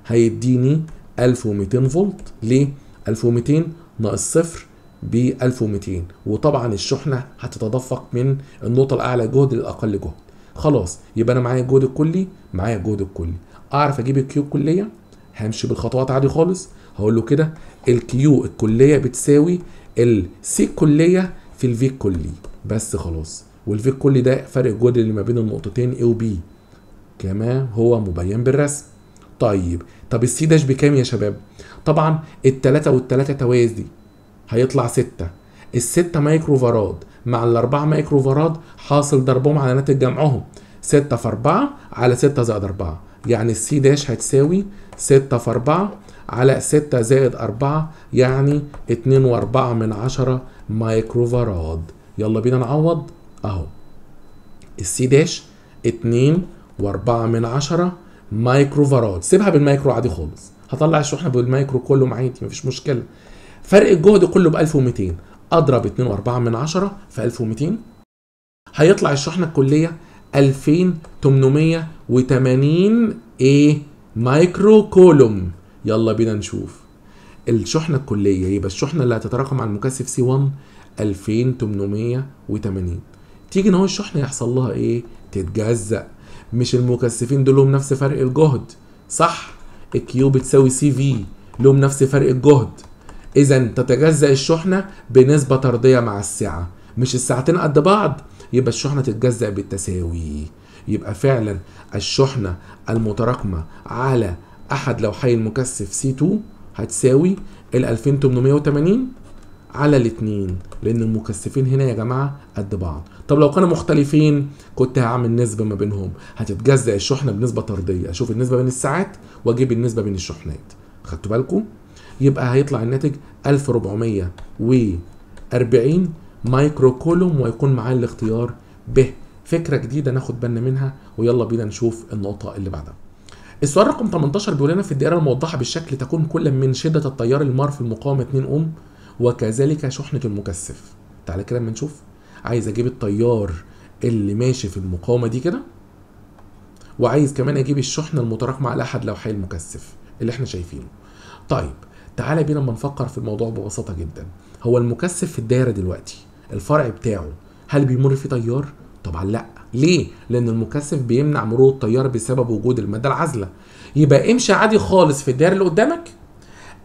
هيديني 1200 فولت. ليه؟ 1200 ناقص صفر ب 1200، وطبعا الشحنة هتتدفق من النقطة الأعلى جهد للأقل جهد. خلاص يبقى أنا معايا الجهد الكلي، معايا الجهد الكلي، أعرف أجيب ال Q الكلية. همشي بالخطوات عادي خالص، هقول له كده ال Q الكلية بتساوي ال C الكلية في ال V الكلي، بس خلاص. وال V الكلي ده فرق الجهد اللي ما بين النقطتين A و B كما هو مبين بالرسم. طيب طب ال C dash بكام يا شباب؟ طبعا التلاتة والتلاتة توازي هيطلع 6، الستة micro farad مع الأربعة micro farad حاصل ضربهم على ناتج جمعهم 6 في 4 على 6 زائد 4، يعني ال C dash هتساوي 6 في 4 على 6 زائد 4، يعني 2.4 micro farad. يلا بينا نعوض اهو، ال C dash 2.4 micro farad، سيبها بالمايكرو عادي خالص، هطلع الشحنة بال micro كله عادي مفيش مشكلة. فرق الجهد كله ب 1200، اضرب 2.4 في 1200، هيطلع الشحنة الكلية 2880 ايه micro coulomb. يلا بينا نشوف الشحنة الكلية، يبقى الشحنة اللي هتتراكم على المكثف C 1 2880. تيجي ان هو الشحنة يحصل لها ايه؟ تتجزأ. مش المكثفين دول لهم نفس فرق الجهد، صح؟ ال Q بتساوي C V، لهم نفس فرق الجهد، اذا تتجزأ الشحنة بنسبة طرديه مع السعة، مش الساعتين قد بعض، يبقى الشحنة تتجزأ بالتساوي. يبقى فعلا الشحنة المتراكمة على احد لوحي المكثف C 2 هتساوي ال 2880 على الاتنين، لان المكثفين هنا يا جماعة قد بعض. طب لو كانوا مختلفين كنت هعمل نسبه ما بينهم، هتتجزأ الشحنة بنسبة طرديه، اشوف النسبة بين الساعات واجيب النسبة بين الشحنات. خدتوا بالكم؟ يبقى هيطلع الناتج 1440 micro coulomb، ويكون معاه الاختيار ب. فكرة جديدة ناخد بالنا منها، ويلا بينا نشوف النقطة اللي بعدها. السؤال رقم 18 بيقول لنا في الدائرة الموضحة بالشكل تكون كل من شده التيار المار في المقاومة 2 اوم وكذلك شحنه المكثف. تعالى كده اما نشوف، عايز اجيب التيار اللي ماشي في المقاومة دي كده، وعايز كمان اجيب الشحنة المتراكمة على احد لوحي المكثف اللي احنا شايفينه. طيب تعالى بينا اما نفكر في الموضوع ببساطة جدا. هو المكثف في الدايرة دلوقتي الفرع بتاعه هل بيمر فيه تيار؟ طبعا لا. ليه؟ لان المكثف بيمنع مرور التيار بسبب وجود المادة العازله. يبقى امشي عادي خالص في الدايرة اللي قدامك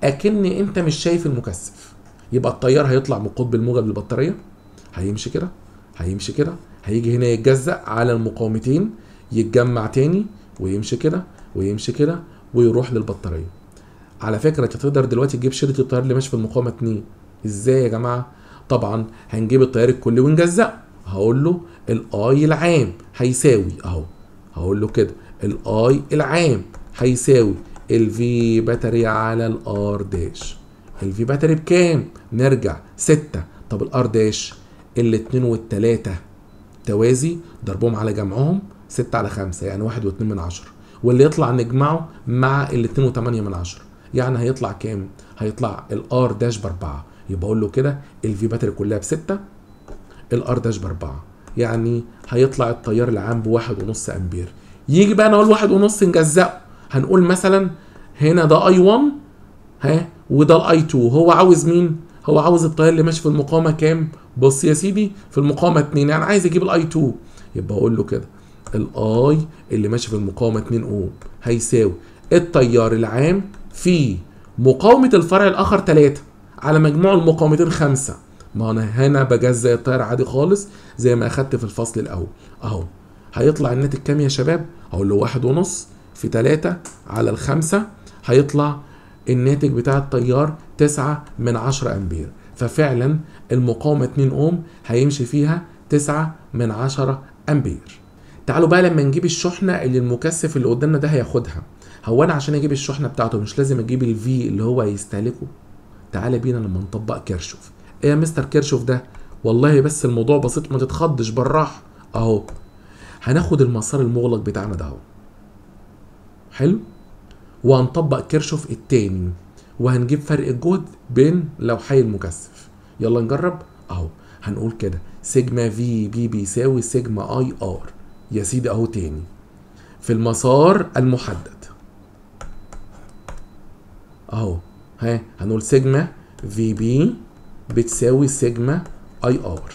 اكن انت مش شايف المكثف. يبقى التيار هيطلع من القطب الموجب للبطاريه، هيمشي كده، هيمشي كده، هيجي هنا يتجزأ على المقاومتين، يتجمع تاني ويمشي كده ويمشي كده ويروح للبطاريه. على فكرة انت تقدر دلوقتي تجيب شده التيار اللي ماشي في المقاومة 2. ازاي يا جماعة؟ طبعا هنجيب التيار الكلي ونجزأه. هقول له ال I العام هيساوي اهو، هقول له كده ال I العام هيساوي ال V battery على ال R dash. ال V battery بكام؟ نرجع 6. طب ال R dash الاتنين والتلاته توازي، ضربهم على جمعهم 6 على 5 يعني 1.2، واللي يطلع نجمعه مع الاتنين وتمانية من عشرة، يعني هيطلع كام؟ هيطلع ال R dash ب4. يبقى اقول له كده ال V battery كلها ب6، ال R dash ب4، يعني هيطلع التيار العام ب1.5 امبير. يجي بقى انا اقول 1.5 نجزأه، هنقول مثلا هنا ده I 1 ها وده ال I 2. هو عاوز مين؟ هو عاوز التيار اللي ماشي في المقاومة كام؟ بص يا سيدي في المقاومة 2، يعني عايز يجيب ال I 2. يبقى اقول له كده ال I اللي ماشي في المقاومة 2 اوم هيساوي التيار العام في مقاومة الفرع الاخر 3 على مجموع المقاومتين 5. ما انا هنا بجزأ التيار عادي خالص زي ما اخدت في الفصل الاول اهو. هيطلع الناتج كام يا شباب؟ هقول له 1.5 في 3 على 5، هيطلع الناتج بتاع التيار 9 امبير. ففعلا المقاومة 2 اوم هيمشي فيها 9 امبير. تعالوا بقى لما نجيب الشحنة اللي المكثف اللي قدامنا ده هياخدها. هو انا عشان اجيب الشحنة بتاعته مش لازم اجيب ال V اللي هو هيستهلكه؟ تعالى بينا لما نطبق كيرشوف. ايه يا مستر كيرشوف ده؟ والله بس الموضوع بسيط، ما تتخضش، بالراحة اهو. هناخد المسار المغلق بتاعنا ده اهو، حلو، وهنطبق كيرشوف التاني وهنجيب فرق الجهد بين لوحي المكثف. يلا نجرب اهو. هنقول كده sigma V B بيساوي sigma I R. يا سيدي اهو تاني في المسار المحدد اهو، ها هنقول sigma V B بتساوي sigma I R.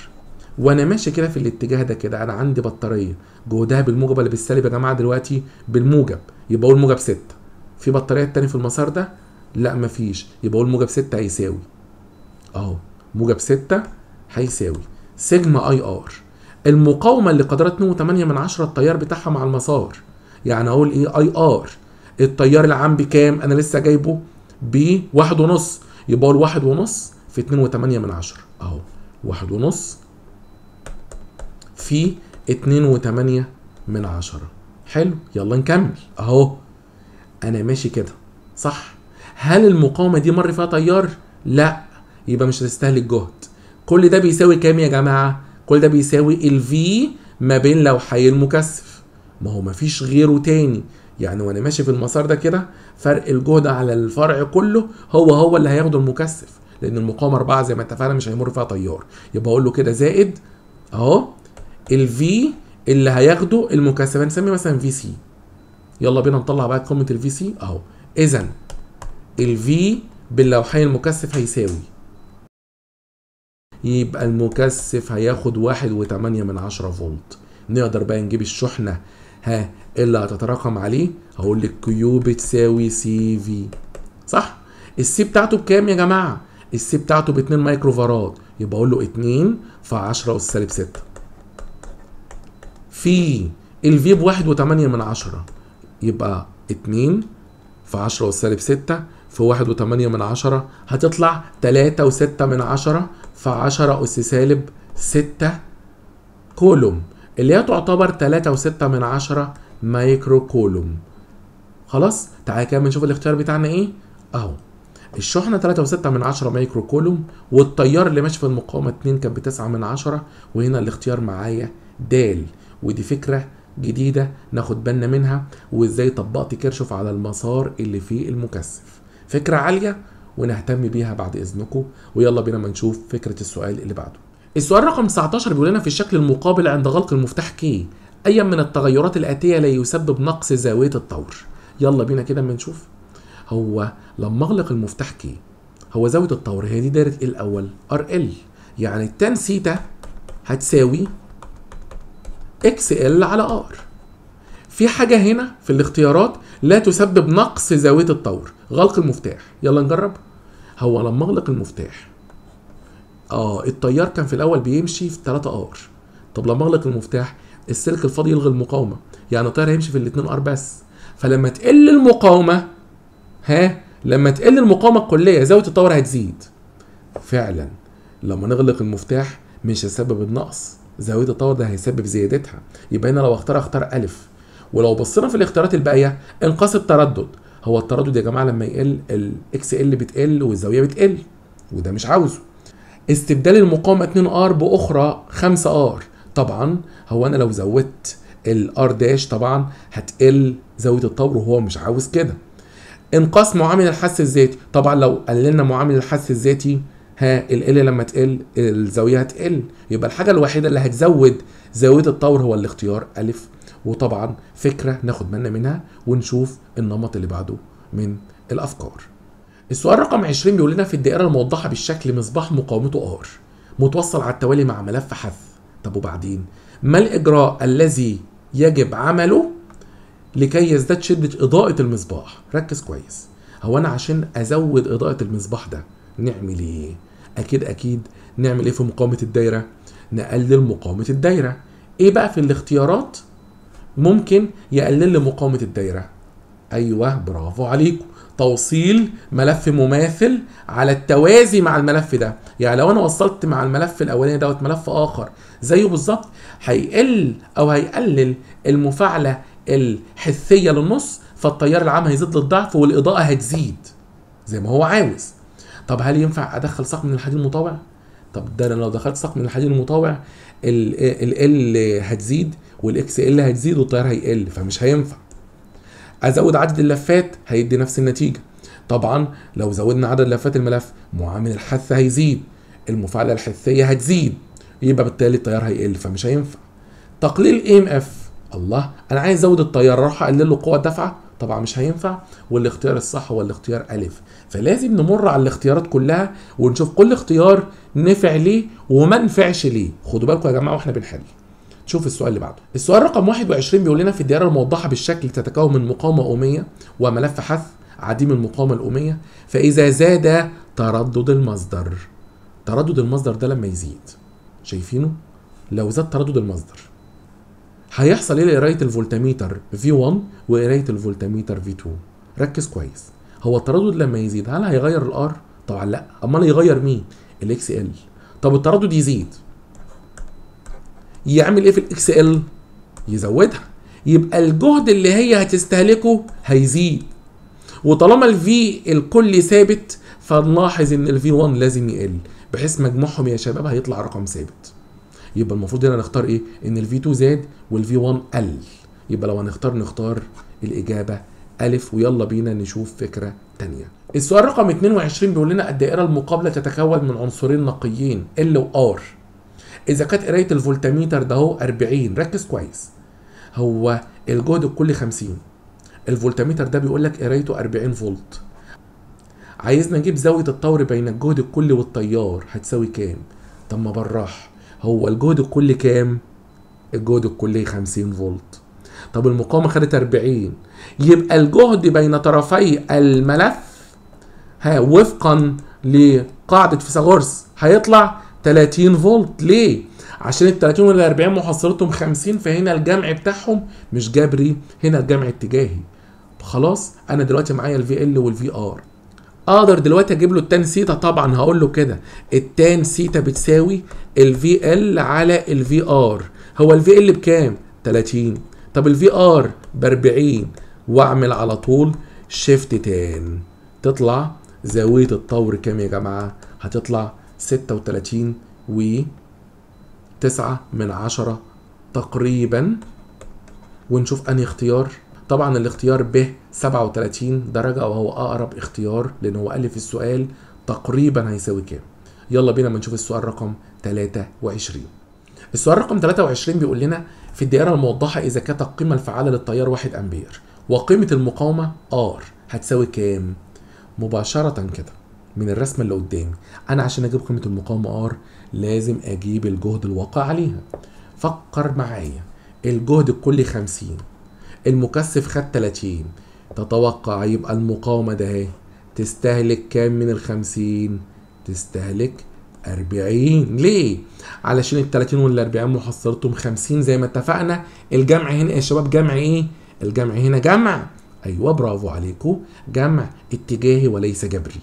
وانا ماشي كده في الاتجاه ده كده انا عندي بطارية جهدها بالموجب ولا بالسالب يا جماعة؟ دلوقتي بالموجب، يبقى اقول موجب 6. في بطارية تاني في المسار ده؟ لا مفيش، يبقى اقول موجب 6 هيساوي اهو، موجب 6 هيساوي sigma I R. المقاومة اللي قدرها 2.8 التيار بتاعها مع المسار، يعني اقول ايه؟ I R. التيار العام بكام؟ انا لسه جايبه ب 1.5، يبقى اقول 1.5 في 2.8 اهو، 1.5 في 2.8. حلو، يلا نكمل اهو. انا ماشي كده صح؟ هل المقاومة دي مر فيها تيار؟ لا، يبقى مش هتستهلك جهد. كل ده بيساوي كام يا جماعة؟ كل ده بيساوي ال V ما بين لوحي المكثف، ما هو مفيش غيره تاني. يعني وانا ماشي في المسار ده كده فرق الجهد على الفرع كله هو اللي هياخده المكثف، لان المقاومة 4 زي ما اتفقنا مش هيمر فيها تيار. يبقى اقول له كده زائد اهو ال V اللي هياخده المكثف، هنسميه مثلا V C. يلا بينا نطلع بقى قيمة ال V C اهو. اذا ال V باللوحين المكثف هيساوي، يبقى المكثف هياخد 1.8 فولت. نقدر بقى نجيب الشحنة ها اللي هتتراكم عليه. هقول لك Q بتساوي C V، صح؟ ال C بتاعته بكام يا جماعة؟ ال C بتاعته ب 2 micro farad، يبقى اقول له 2 في 10 اس سالب 6 في ال V ب 1.8، يبقى 2 في 10 أس سالب 6 في 1.8، هتطلع 3.6 في 10 أس سالب 6 كولوم، اللي هي تعتبر 3.6 micro coulomb. خلاص تعالى كده نشوف الاختيار بتاعنا ايه. اهو الشحنة 3.6 micro coulomb، والتيار اللي ماشي في المقاومة 2 كان ب9، وهنا الاختيار معايا د. ودي فكرة جديدة ناخد بالنا منها، وازاي طبقت كيرشوف على المسار اللي فيه المكثف. فكرة عالية ونهتم بيها بعد اذنكم. ويلا بينا ما نشوف فكرة السؤال اللي بعده. السؤال رقم 19 بيقول لنا في الشكل المقابل عند غلق المفتاح K اي من التغيرات الاتية لا يسبب نقص زاوية الطور. يلا بينا كده اما نشوف. هو لما اغلق المفتاح K، هو زاوية الطور هي دي دايرة ايه الاول؟ RL، يعني ال tan theta هتساوي XL على R. في حاجة هنا في الاختيارات لا تسبب نقص زاوية الطور، غلق المفتاح. يلا نجرب. هو لما اغلق المفتاح التيار كان في الاول بيمشي في 3 R. طب لما اغلق المفتاح السلك الفاضي يلغي المقاومة، يعني التيار هيمشي في ال2 R بس. فلما تقل المقاومة، لما تقل المقاومة الكلية زاوية الطور هتزيد. فعلا لما نغلق المفتاح مش هيسبب النقص، زاوية الطور ده هيسبب زيادتها. يبقى هنا لو اختار الف. ولو بصينا في الاختيارات الباقية انقاص التردد، هو التردد يا جماعة لما يقل ال XL بتقل والزاويه بتقل، وده مش عاوزه. استبدال المقاومة 2 R باخرى 5 R، طبعا هو انا لو زودت ال R dash طبعا هتقل زاوية الطور وهو مش عاوز كده. انقاص معامل الحث الذاتي، طبعا لو قللنا معامل الحث الذاتي ال L لما تقل الزاوية هتقل. يبقى الحاجة الوحيدة اللي هتزود زاوية الطور هو الاختيار الف. وطبعا فكرة ناخد بالنا منها ونشوف النمط اللي بعده من الافكار. السؤال رقم 20 بيقول لنا في الدائرة الموضحة بالشكل مصباح مقاومته R متوصل على التوالي مع ملف حث. طب وبعدين ما الاجراء الذي يجب عمله لكي يزداد شده اضاءه المصباح؟ ركز كويس. هو انا عشان ازود اضاءه المصباح ده نعمل ايه؟ اكيد نعمل ايه في مقاومة الدايرة؟ نقلل مقاومة الدايرة. ايه بقى في الاختيارات ممكن يقلل لي مقاومة الدايرة؟ ايوه برافو عليكم، توصيل ملف مماثل على التوازي مع الملف ده. يعني لو انا وصلت مع الملف الاولاني دوت ملف اخر زيه بالظبط هيقل او هيقلل المفاعلة الحثيه للنص، فالتيار العام هيزيد للضعف والاضاءة هتزيد زي ما هو عاوز. طب هل ينفع ادخل ساق من الحديد المطاوع؟ طب ده انا لو دخلت ساق من الحديد المطاوع ال L هتزيد وال XL هتزيد والتيار هيقل، فمش هينفع. ازود عدد اللفات هيدي نفس النتيجة. طبعا لو زودنا عدد لفات الملف معامل الحث هيزيد، المفاعلة الحثيه هتزيد، يبقى بالتالي التيار هيقل، فمش هينفع. تقليل EMF، الله انا عايز ازود التيار اروح اقلل له قوة الدفعة، طبعا مش هينفع. والاختيار الصح هو الاختيار الف. فلازم نمر على الاختيارات كلها ونشوف كل اختيار نفع ليه وما نفعش ليه. خدوا بالكم يا جماعة واحنا بنحل. شوف السؤال اللي بعده. السؤال رقم 21 بيقول لنا في الدائرة الموضحة بالشكل تتكون من مقاومة اوميه وملف حث عديم المقاومة الاوميه، فاذا زاد تردد المصدر، تردد المصدر ده لما يزيد، شايفينه؟ لو زاد تردد المصدر هيحصل ايه لقرايه الفولتميتر V1 وقرايه الفولتميتر V2؟ ركز كويس. هو التردد لما يزيد هل هيغير ال R؟ طبعا لا، امال يغير مين؟ ال XL. طب التردد يزيد يعمل ايه في ال XL؟ يزودها، يبقى الجهد اللي هي هتستهلكه هيزيد. وطالما ال V الكلي ثابت فنلاحظ ان ال V1 لازم يقل، بحيث مجموعهم يا شباب هيطلع رقم ثابت. يبقى المفروض هنا نختار ايه؟ ان ال V2 زاد وال V1 قل. يبقى لو هنختار نختار الاجابة الف. ويلا بينا نشوف فكرة ثانية. السؤال رقم 22 بيقول لنا الدائرة المقابلة تتكون من عنصرين نقيين L و R. اذا كانت قرايه الفولتميتر ده هو 40، ركز كويس، هو الجهد الكلي 50، الفولتميتر ده بيقول لك قرايته 40 فولت. عايزنا نجيب زاوية الطور بين الجهد الكلي والتيار هتساوي كام؟ طب ما بالراحة، هو الجهد الكلي كام؟ الجهد الكلي 50 فولت. طب المقاومة خدت 40، يبقى الجهد بين طرفي الملف وفقا لقاعدة فيثاغورس هيطلع 30 فولت. ليه؟ عشان ال 30 وال 40 محصلتهم 50، فهنا الجمع بتاعهم مش جبري، هنا الجمع اتجاهي. خلاص انا دلوقتي معايا ال VL وال VR، اقدر دلوقتي اجيب له ال tan theta. طبعا هقول له كده ال tan theta بتساوي ال VL على ال VR. هو ال VL بكام؟ 30. طب ال VR ب 40، واعمل على طول shift tan، تطلع زاوية الطور كام يا جماعة؟ هتطلع 36.9 تقريبا. ونشوف انهي اختيار. طبعا الاختيار ب 37 درجة وهو اقرب اختيار لان هو قال لي في السؤال تقريبا هيساوي كام. يلا بينا ما نشوف السؤال رقم 23. السؤال رقم 23 بيقول لنا في الدائرة الموضحة اذا كانت القيمة الفعالة للتيار 1 امبير وقيمة المقاومة R هتساوي كام؟ مباشرة كده من الرسمة اللي قدامي، انا عشان اجيب قيمة المقاومة R لازم اجيب الجهد الواقع عليها. فكر معايا، الجهد الكلي 50، المكثف خد 30، تتوقع يبقى المقاومة ده اهي تستهلك كام من ال 50؟ تستهلك 40. ليه؟ علشان ال 30 وال 40 محصلتهم 50 زي ما اتفقنا. الجمع هنا يا شباب جمع ايه؟ الجمع هنا جمع، ايوه برافو عليكم، جمع اتجاهي وليس جبري.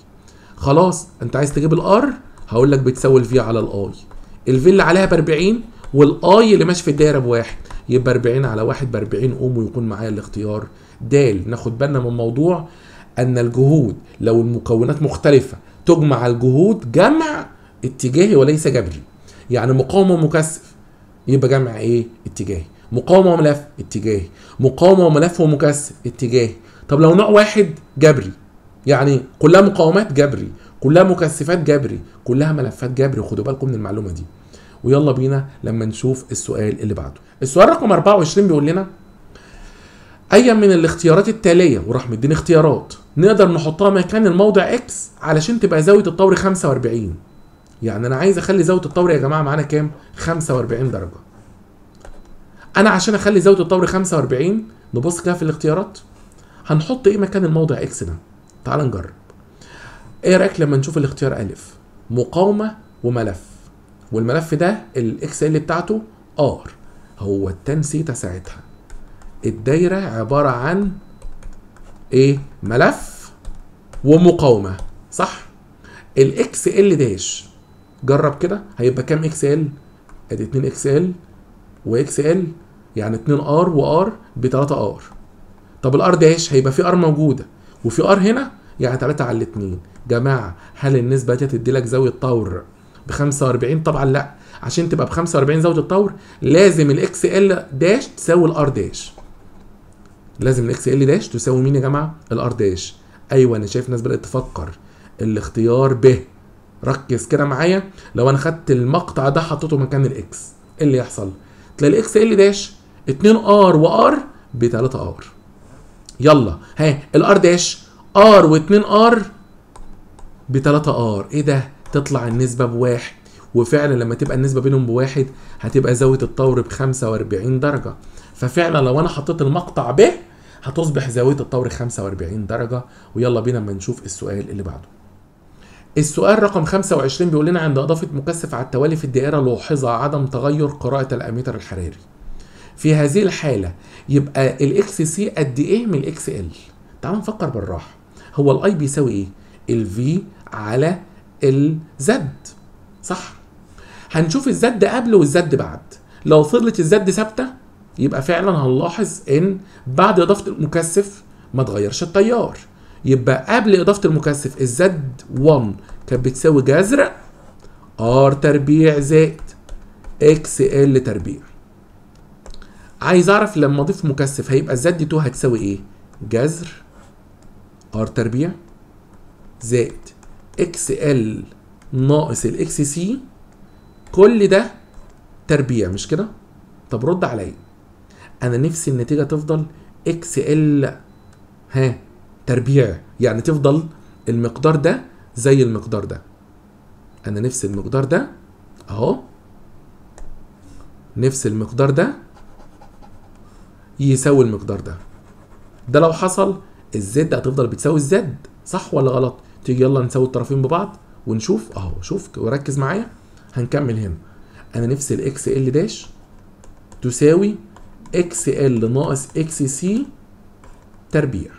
خلاص انت عايز تجيب ال R، هقول لك بتساوي ال V على ال I. ال V اللي عليها ب 40 وال I اللي ماشي في الدايرة بواحد، يبقى 40 على 1 ب 40 اوم، ويكون معايا الاختيار د. ناخد بالنا من موضوع ان الجهود لو المكونات مختلفة تجمع الجهود جمع اتجاهي وليس جبري. يعني مقاومة ومكثف يبقى جمع ايه؟ اتجاهي. مقاومة وملف اتجاهي، مقاومة وملف ومكثف اتجاهي. طب لو نوع واحد جبري، يعني كلها مقاومات جبري، كلها مكثفات جبري، كلها ملفات جبري. وخدوا بالكم من المعلومة دي. ويلا بينا لما نشوف السؤال اللي بعده. السؤال رقم 24 بيقول لنا اي من الاختيارات التالية، وراح مديني اختيارات نقدر نحطها مكان الموضع X علشان تبقى زاوية الطور 45. يعني انا عايز اخلي زاوية الطور يا جماعة معانا كام؟ 45 درجه. انا عشان اخلي زاوية الطور 45 نبص كده في الاختيارات هنحط ايه مكان الموضع X ده؟ تعال نجرب. ايه رايك لما نشوف الاختيار الف؟ مقاومة وملف، والملف ده ال XL بتاعته R، هو ال tan theta ساعتها الدايرة عبارة عن ايه؟ ملف ومقاومة، صح؟ ال XL dash جرب كده هيبقى كام XL؟ ادي 2 XL و XL، يعني 2 R و R ب 3 R. طب ال R dash هيبقى في R موجودة وفي R هنا، يعني 3 على 2. جماعة هل النسبة دي هتدي لك زاوية طور ب 45؟ طبعا لا، عشان تبقى ب 45 زاوية الطور لازم ال XL dash تساوي ال R dash. لازم ال XL dash تساوي مين يا جماعة؟ ال R dash. ايوه انا شايف ناس بدات تفكر. الاختيار ب، ركز كده معايا، لو انا خدت المقطع ده حطيته مكان ال X ايه اللي يحصل؟ تلاقي ال XL dash 2 R و R ب 3 R. يلا ها ال R dash R و2 R ب 3 R، ايه ده؟ تطلع النسبة بواحد. وفعلا لما تبقى النسبة بينهم بواحد هتبقى زاوية الطور ب 45 درجه. ففعلا لو انا حطيت المقطع ب هتصبح زاوية الطور 45 درجه. ويلا بينا اما نشوف السؤال اللي بعده. السؤال رقم 25 بيقول لنا عند اضافه مكثف على التوالي في الدائرة لوحظ عدم تغير قراءة الاميتر الحراري. في هذه الحالة يبقى ال XC قد ايه من ال XL؟ تعالوا نفكر بالراحة. هو ال I بيساوي ايه؟ ال V على ال Z، صح؟ هنشوف ال Z قبل وال Z بعد. لو فضلت ال Z ثابتة يبقى فعلا هنلاحظ ان بعد اضافه المكثف ما اتغيرش التيار. يبقى قبل اضافه المكثف ال Z 1 كانت بتساوي جذر R تربيع زائد XL تربيع. عايز اعرف لما اضيف مكثف هيبقى ال Z 2 هتساوي ايه؟ جذر R تربيع زائد XL ناقص ال XC كل ده تربيع، مش كده؟ طب رد عليا، انا نفسي النتيجة تفضل XL ها تربيع، يعني تفضل المقدار ده زي المقدار ده. انا نفسي المقدار ده اهو، نفس المقدار ده يساوي المقدار ده. ده لو حصل ال Z هتفضل بتساوي ال Z، صح ولا غلط؟ تيجي يلا نساوي الطرفين ببعض ونشوف اهو. شوف وركز معايا، هنكمل هنا. انا نفسي ال XL dash تساوي XL ناقص XC تربيع.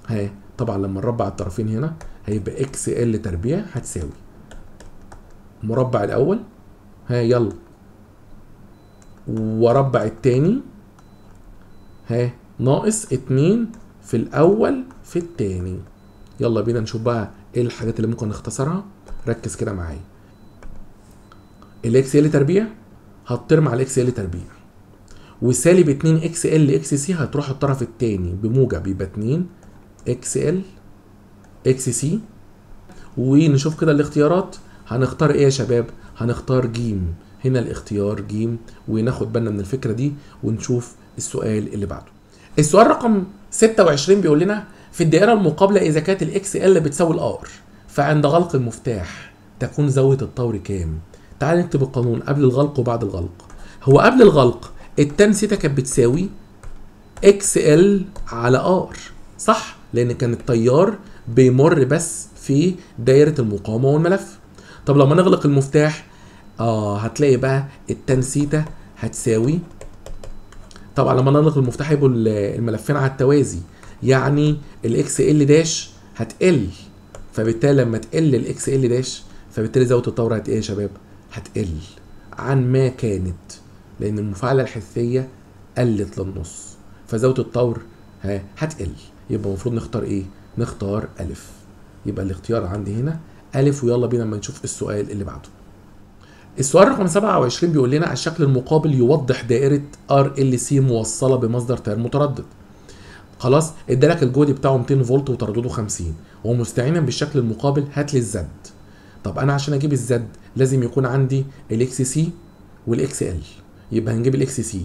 ها طبعا لما نربع الطرفين هنا هيبقى XL تربيع هتساوي مربع الاول، ها يلا، وربع التاني، ها ناقص 2 في الاول في التاني. يلا بينا نشوف بقى ايه الحاجات اللي ممكن نختصرها. ركز كده معايا، ال XL تربيع هتطير مع ال XL تربيع، وسالب 2 XL XC هتروح الطرف التاني بموجب، يبقى 2 XL XC. ونشوف كده الاختيارات، هنختار ايه يا شباب؟ هنختار جيم. هنا الاختيار جيم، وناخد بالنا من الفكرة دي ونشوف السؤال اللي بعده. السؤال رقم 26 بيقول لنا في الدائرة المقابلة إذا كانت ال XL بتساوي ال R، فعند غلق المفتاح تكون زاوية الطور كام؟ تعال نكتب القانون قبل الغلق وبعد الغلق. هو قبل الغلق ال tan theta كانت بتساوي XL على R، صح؟ لأن كان التيار بيمر بس في دايرة المقاومة والملف. طب لما نغلق المفتاح هتلاقي بقى ال tan theta هتساوي، طبعا لما نغلق المفتاح هيبقوا الملفين على التوازي، يعني ال XL dash هتقل، فبالتالي لما تقل ال XL dash فبالتالي زاوية الطور هت ايه يا شباب؟ هتقل عن ما كانت، لان المفاعلة الحثيه قلت للنص، فزاويه الطور هتقل. يبقى المفروض نختار ايه؟ نختار الف. يبقى الاختيار عندي هنا الف. ويلا بينا لما نشوف السؤال اللي بعده. السؤال رقم 27 بيقول لنا الشكل المقابل يوضح دائرة RLC موصلة بمصدر تيار متردد. خلاص ادالك الجهد بتاعه 200 فولت وتردده 50، ومستعينا بالشكل المقابل هات لي ال Z. طب انا عشان اجيب ال Z لازم يكون عندي ال XC وال XL، يبقى هنجيب ال XC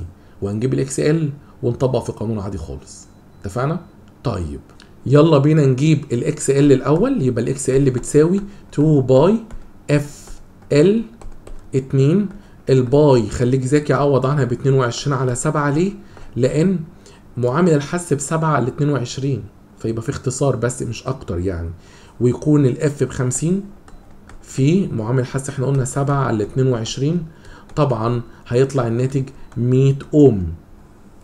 وهنجيب ال XL ونطبق في قانون عادي خالص. اتفقنا؟ طيب يلا بينا نجيب ال XL الاول. يبقى ال XL بتساوي 2 pi F L 2، ال pi خليك ذكي عوض عنها ب 22 على 7. ليه؟ لان معامل الحث ب 7 على 22، فيبقى في اختصار بس مش اكتر يعني. ويكون ال F ب 50 في معامل الحث احنا قلنا 7 على 22، طبعا هيطلع الناتج 100 اوم،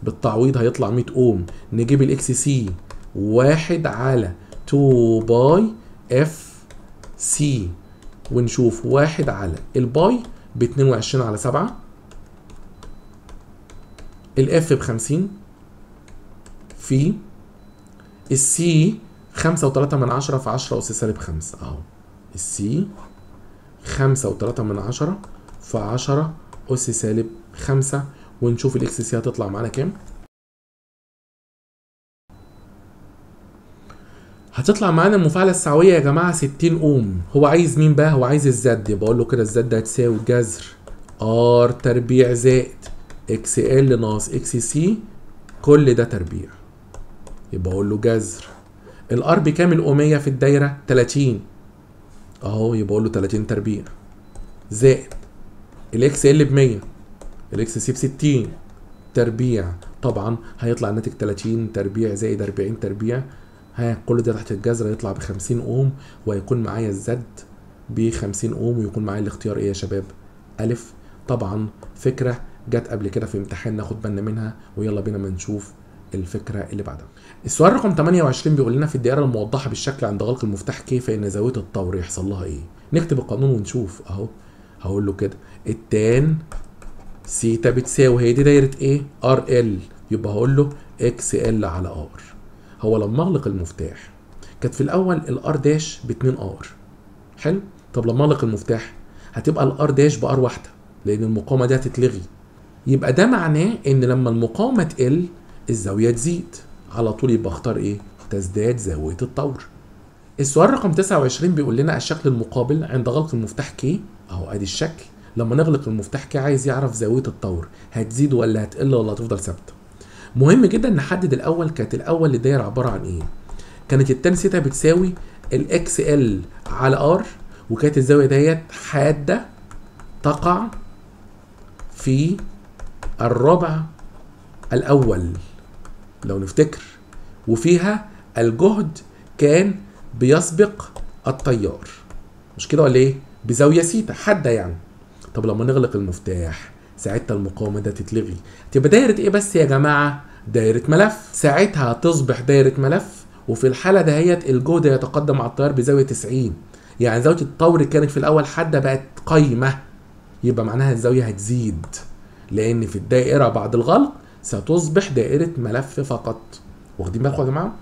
بالتعويض هيطلع 100 اوم. نجيب ال XC 1 على 2 pi F C، ونشوف 1 على ال pi ب 22 على 7، ال F ب 50 في ال C 5.3 في 10 أس سالب 5 اهو، ال C 5.3 في 10 أس سالب 5، ونشوف ال XC هتطلع معانا كام. هتطلع معانا المفاعلة السعوية يا جماعة 60 اوم. هو عايز مين بقى؟ هو عايز ال Z. يبقى اقول له كده ال Z هتساوي جذر R تربيع زائد XL ناقص XC كل ده تربيع. يبقى اقول له جذر ال R بكام الاومية في الدايرة؟ 30 اهو، يبقى اقول له 30 تربيع زائد ال XL ب 100، ال XC ب 60 تربيع، طبعا هيطلع الناتج 30 تربيع زائد 40 تربيع، ها كل ده تحت الجذر هيطلع ب 50 اوم، وهيكون معايا ال Z ب 50 اوم، ويكون معايا الاختيار ايه يا شباب؟ الف. طبعا فكرة جت قبل كده في امتحان ناخد بالنا منها، ويلا بينا ما نشوف الفكرة اللي بعدها. السؤال رقم 28 بيقول لنا في الدائرة الموضحة بالشكل عند غلق المفتاح K فان زاوية الطور يحصل لها ايه؟ نكتب القانون ونشوف اهو. هقول له كده ال tan theta بتساوي، هي دي دايرة ايه؟ RL، يبقى هقول له XL على R. هو لما اغلق المفتاح كانت في الاول ال R dash ب 2 R، حلو؟ طب لما اغلق المفتاح هتبقى ال R dash ب R واحدة لان المقاومة دي هتتلغي، يبقى ده معناه ان لما المقاومة تقل الزاوية تزيد على طول، يبقى اختار ايه؟ تزداد زاوية الطور. السؤال رقم 29 بيقول لنا الشكل المقابل عند غلق المفتاح K، اهو ادي الشكل، لما نغلق المفتاح K عايز يعرف زاوية الطور هتزيد ولا هتقل ولا هتفضل ثابتة. مهم جدا نحدد الاول، كانت الاول الدايرة عبارة عن ايه؟ كانت ال tan theta بتساوي ال XL على R، وكانت الزاوية ديت حادة تقع في الربع الاول لو نفتكر، وفيها الجهد كان بيسبق التيار، مش كده ولا ايه؟ بزاوية سيتا حادة يعني. طب لما نغلق المفتاح ساعتها المقاومة ده تتلغي، تبقى دايرة ايه بس يا جماعة؟ دايرة ملف. ساعتها تصبح دايرة ملف، وفي الحالة دهيت الجهد يتقدم على التيار بزاوية 90، يعني زاوية الطور كانت في الاول حادة بقت قايمة، يبقى معناها الزاوية هتزيد، لان في الدائرة بعد الغلق ستصبح دائرة ملف فقط. واخدين بالكم يا جماعة؟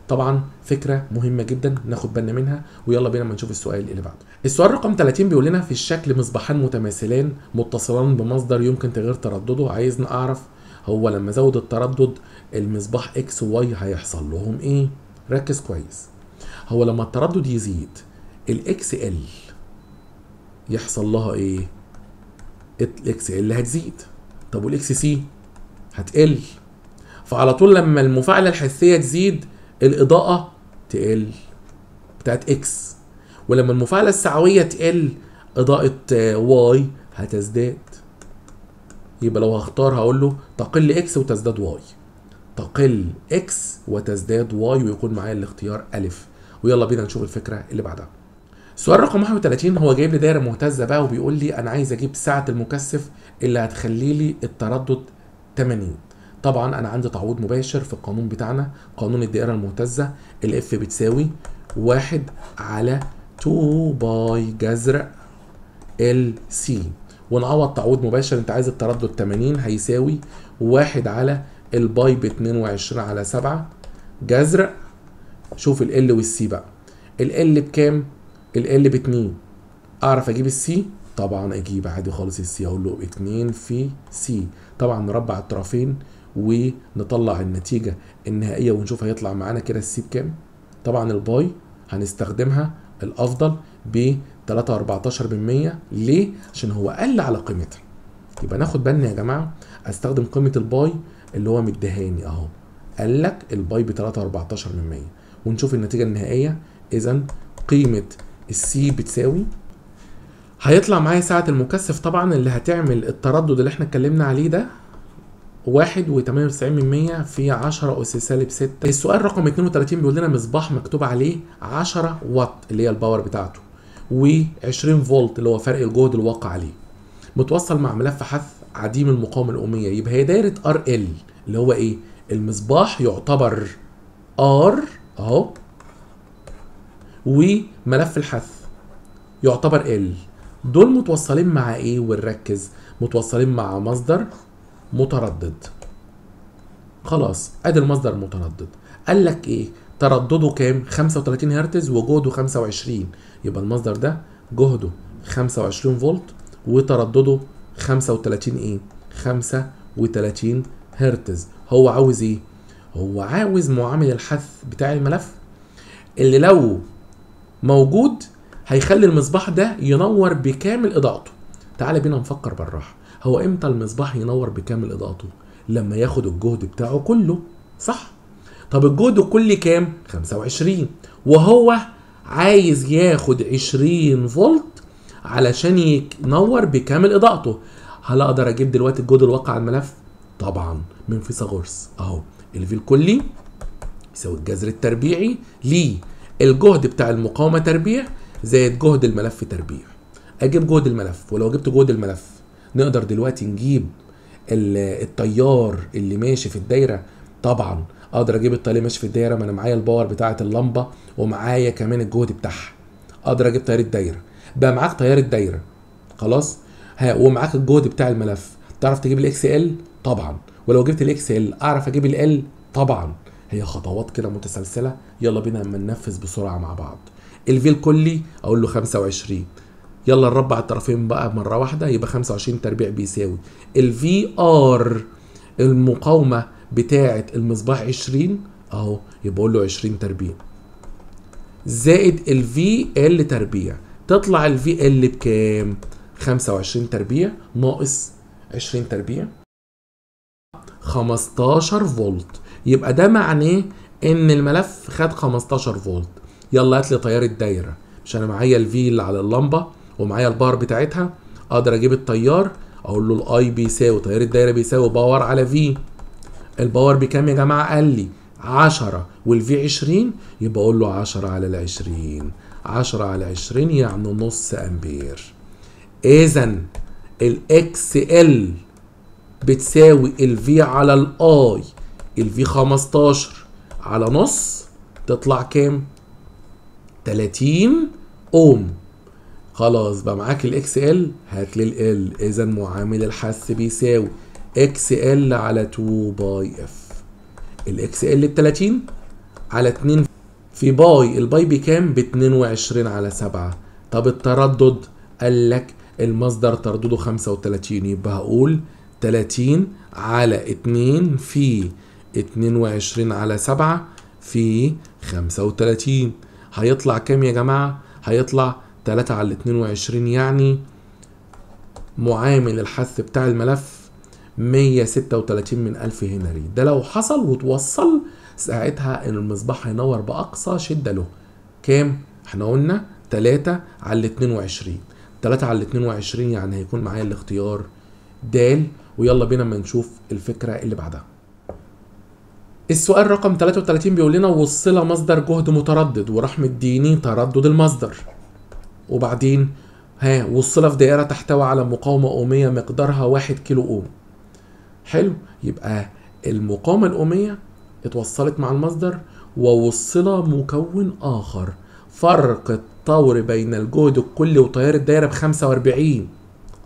طبعا فكرة مهمة جدا ناخد بالنا منها، ويلا بينا ما نشوف السؤال اللي بعده. السؤال رقم 30 بيقول لنا في الشكل مصباحان متماثلان متصلان بمصدر يمكن تغيير تردده. عايزنا اعرف هو لما زود التردد المصباح X و Y هيحصل لهم ايه؟ ركز كويس. هو لما التردد يزيد ال XL يحصل لها ايه؟ ال XL هتزيد. طب وال XC هتقل. فعلى طول لما المفاعلة الحثيه تزيد الاضاءة تقل بتاعت X، ولما المفاعلة السعويه تقل اضاءه Y هتزداد. يبقى لو هختار هقول له تقل X وتزداد Y، تقل X وتزداد Y، ويكون معايا الاختيار الف. ويلا بينا نشوف الفكرة اللي بعدها. سؤال رقم 31 هو جايب لي دايرة مهتزه بقى، وبيقول لي انا عايز اجيب سعة المكثف اللي هتخلي لي التردد 80. طبعا انا عندي تعويض مباشر في القانون بتاعنا، قانون الدائرة المهتزه، ال F بتساوي 1 على 2 pi جذر ال C، ونعوض تعويض مباشر. انت عايز التردد 80 هيساوي 1 على ال pi ب 22 على 7 جذر، شوف ال L وال C بقى. ال L بكام؟ ال L ب 2. اعرف اجيب ال C؟ طبعا اجيب عادي خالص ال C، اقول له 2 في C. طبعا نربع الطرفين ونطلع النتيجة النهائية ونشوف هيطلع معانا كده ال C بكام. طبعا ال pi هنستخدمها الافضل ب 3.14%. ليه؟ عشان هو قل على قيمتها. يبقى ناخد بالنا يا جماعة، استخدم قيمة ال pi اللي هو مديهاني اهو، قال لك ال pi ب 3.14%، ونشوف النتيجة النهائية. اذا قيمة ال C بتساوي، هيطلع معايا سعة المكثف طبعا اللي هتعمل التردد اللي احنا اتكلمنا عليه ده 1.98 في 10 أس سالب 6. السؤال رقم 32 بيقول لنا مصباح مكتوب عليه 10 واط اللي هي ال power بتاعته، و20 فولت اللي هو فرق الجهد الواقع عليه، متوصل مع ملف حث عديم المقاومة الأمية. يبقى هي دايرة RL اللي هو ايه؟ المصباح يعتبر R اهو، وملف الحث يعتبر L. دول متوصلين مع ايه؟ ونركز، متوصلين مع مصدر متردد. خلاص ادي المصدر المتردد. قال لك ايه؟ تردده كام؟ 35 هرتز وجهده 25. يبقى المصدر ده جهده 25 فولت وتردده 35 ايه؟ 35 هرتز. هو عاوز ايه؟ هو عاوز معامل الحث بتاع الملف اللي لو موجود هيخلي المصباح ده ينور بكامل اضاءته. تعالى بينا نفكر بالراحة، هو امتى المصباح ينور بكامل اضاءته؟ لما ياخد الجهد بتاعه كله، صح؟ طب الجهد الكلي كام؟ 25، وهو عايز ياخد 20 فولت علشان ينور بكامل اضاءته. هل اقدر اجيب دلوقتي الجهد الواقع على الملف؟ طبعا من فيثاغورس اهو، ال V الكلي يساوي الجذر التربيعي ليه الجهد بتاع المقاومة تربيع زائد جهد الملف تربيع. اجيب جهد الملف، ولو جبت جهد الملف نقدر دلوقتي نجيب التيار اللي ماشي في الدايرة. طبعا اقدر اجيب التيار اللي ماشي في الدايرة، ما انا معايا ال power بتاعه اللمبة ومعايا كمان الجهد بتاعها، اقدر اجيب تيار الدايرة. بقى معاك تيار الدايرة خلاص، ها، ومعاك الجهد بتاع الملف، تعرف تجيب ال XL طبعا، ولو جبت ال XL اعرف اجيب ال L طبعا. هي خطوات كده متسلسله، يلا بينا اما ننفذ بسرعة مع بعض. ال V الكلي اقول له 25، يلا نربع الطرفين بقى مرة واحدة، يبقى 25 تربيع بيساوي ال VR المقاومة بتاعه المصباح 20 اهو، يبقى اقول له 20 تربيع زائد ال VL تربيع، تطلع ال VL بكام؟ 25 تربيع ناقص 20 تربيع 15 فولت. يبقى ده معناه ان الملف خد 15 فولت. يلا هات لي تيار الدايرة، مش انا معايا ال V اللي على اللمبة ومعايا ال power بتاعتها، اقدر اجيب التيار، اقول له ال I بيساوي تيار الدايرة بيساوي power على V. ال power بكام يا جماعة؟ قال لي 10 وال V 20، يبقى اقول له 10 على ال 20، 10 على 20 يعني نص امبير. اذا ال XL بتساوي ال V على ال I، ال V 15 على نص، تطلع كام؟ 30 اوم. خلاص بقى معاك ال XL، هات لي L. اذا معامل الحث بيساوي XL على 2 pi F. ال XL ب 30 على 2 في pi، ال pi بكام؟ ب 22 على 7. طب التردد قال لك المصدر تردده 35، يبقى هقول 30 على 2 في 22 على 7 في 35. هيطلع كام يا جماعة؟ هيطلع 3 على 22، يعني معامل الحث بتاع الملف 136 من 1000 هنري. ده لو حصل وتوصل ساعتها ان المصباح هينور بأقصى شدة له. كام؟ احنا قلنا 3 على 22، 3 على 22 يعني هيكون معايا الاختيار د. ويلا بينا ما نشوف الفكرة اللي بعدها. السؤال رقم 33 بيقول لنا وصل مصدر جهد متردد، وراح مديني تردد المصدر، وبعدين ها وصل في دائرة تحتوي على مقاومة أومية مقدارها 1 كيلو أوم. حلو، يبقى المقاومة الأومية اتوصلت مع المصدر ووصل مكون آخر، فرق الطور بين الجهد الكلي وتيار الدائرة ب 45.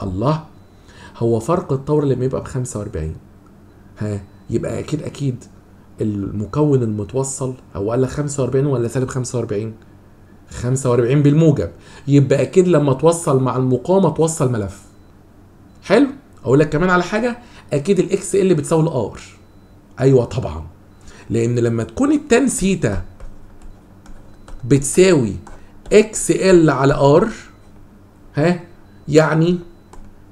الله، هو فرق الطور لما يبقى ب 45 ها يبقى أكيد أكيد المكون المتوصل، هو قال لك 45 ولا سالب 45؟ 45 بالموجب، يبقى اكيد لما توصل مع المقاومة توصل ملف. حلو، اقول لك كمان على حاجة، اكيد ال XL بتساوي ال R. ايوه طبعا، لان لما تكون ال tan theta بتساوي XL على R، ها يعني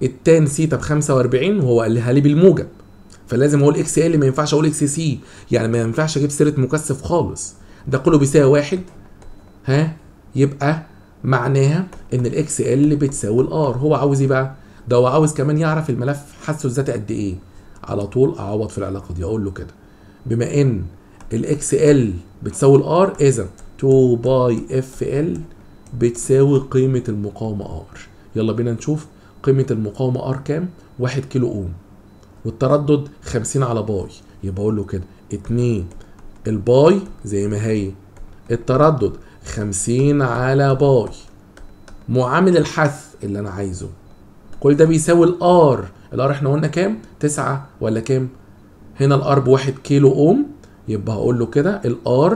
ال tan theta ب 45 وهو قالها لي بالموجب، فلازم اقول XL، ما ينفعش اقول XC، يعني ما ينفعش اجيب سيره مكثف خالص، ده كله بيساوي 1. ها يبقى معناها ان ال XL بتساوي ال R. هو عاوز ايه بقى؟ ده هو عاوز كمان يعرف الملف حثه الذاتي قد ايه. على طول اعوض في العلاقة دي، اقول له كده بما ان ال XL بتساوي ال R، اذا 2 pi F L بتساوي قيمة المقاومة R. يلا بينا نشوف قيمة المقاومة R كام؟ 1 كيلو اوم، والتردد 50 على pi، يبقى اقول له كده 2 ال pi زي ما هي، التردد 50 على pi، معامل الحث اللي انا عايزه، كل ده بيساوي ال R. ال R احنا قلنا كام؟ 9 ولا كام؟ هنا ال R ب1 كيلو اوم، يبقى هقول له كده ال R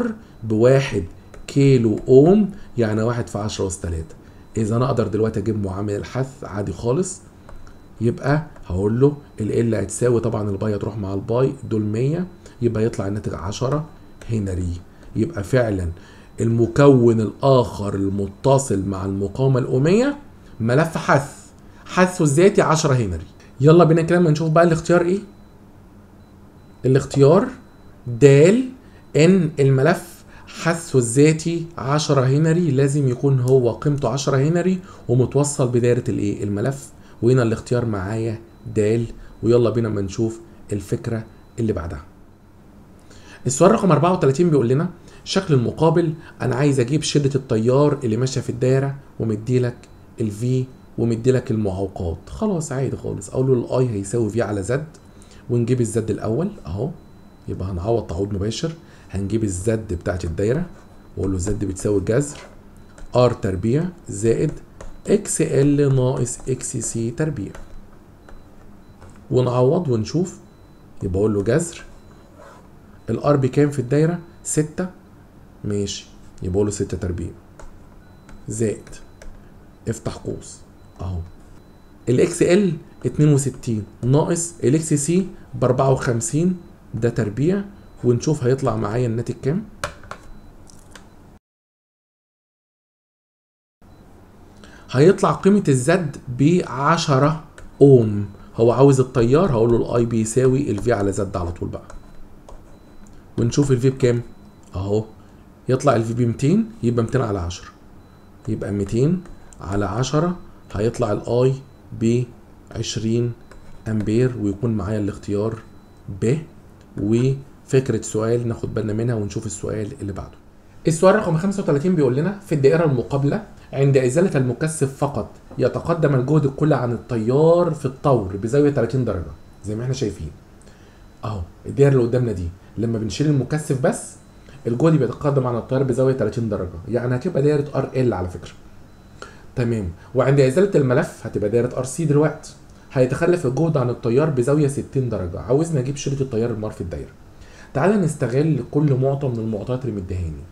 ب1 كيلو اوم، يعني 1 في 10 أس 3. اذا انا اقدر دلوقتي اجيب معامل الحث عادي خالص، يبقى هقول له L هتساوي، طبعا ال pi هتروح مع ال pi، دول 100، يبقى يطلع الناتج 10 هنري. يبقى فعلا المكون الاخر المتصل مع المقاومة الاوميه ملف حث، حثه الذاتي 10 هنري. يلا بينا كده ما نشوف بقى الاختيار ايه. الاختيار د، ان الملف حثه الذاتي 10 هنري، لازم يكون هو قيمته 10 هنري ومتوصل بدايره الايه؟ الملف. وهنا الاختيار معايا د. ويلا بينا ما نشوف الفكرة اللي بعدها. السؤال رقم 34 بيقول لنا شكل المقابل، انا عايز اجيب شده التيار اللي ماشية في الدايرة، ومديلك ال V ومديلك المعوقات. خلاص عادي خالص، اقول له ال I هيساوي V على Z، ونجيب ال Z الاول اهو، يبقى هنعوض تعويض مباشر، هنجيب ال Z بتاعت الدايرة، واقول له Z بتساوي جذر R تربيع زائد XL ناقص XC تربيع، ونعوض ونشوف. يبقى اقول له جذر ال R بكام في الدايرة؟ 6، ماشي، يبقى اقول له 6 تربيع زائد، افتح قوس اهو، ال XL 62 ناقص ال XC ب 54 ده تربيع، ونشوف هيطلع معايا الناتج كام. هيطلع قيمة ال Z ب 10 اوم. هو عاوز التيار، هقول له ال I بيساوي ال V على Z على طول بقى، ونشوف ال V بكام اهو، يطلع ال V ب 200، يبقى 200 على 10، يبقى 200 على 10، هيطلع ال I ب 20 امبير، ويكون معايا الاختيار ب. وفكرة سؤال ناخد بالنا منها ونشوف السؤال اللي بعده. السؤال رقم 35 بيقول لنا في الدائرة المقابلة عند إزالة المكثف فقط يتقدم الجهد الكلي عن التيار في الطور بزاوية 30 درجة، زي ما احنا شايفين اهو. الدائرة اللي قدامنا دي لما بنشيل المكثف بس الجهد بيتقدم عن التيار بزاوية 30 درجه، يعني هتبقى دايرة RL على فكرة. تمام. وعند ازالة الملف هتبقى دايرة RC دلوقتي. هيتخلف الجهد عن التيار بزاوية 60 درجه، عاوزنا اجيب شده التيار المار في الدايرة. تعالى نستغل كل معطى من المعطيات اللي مديهاني.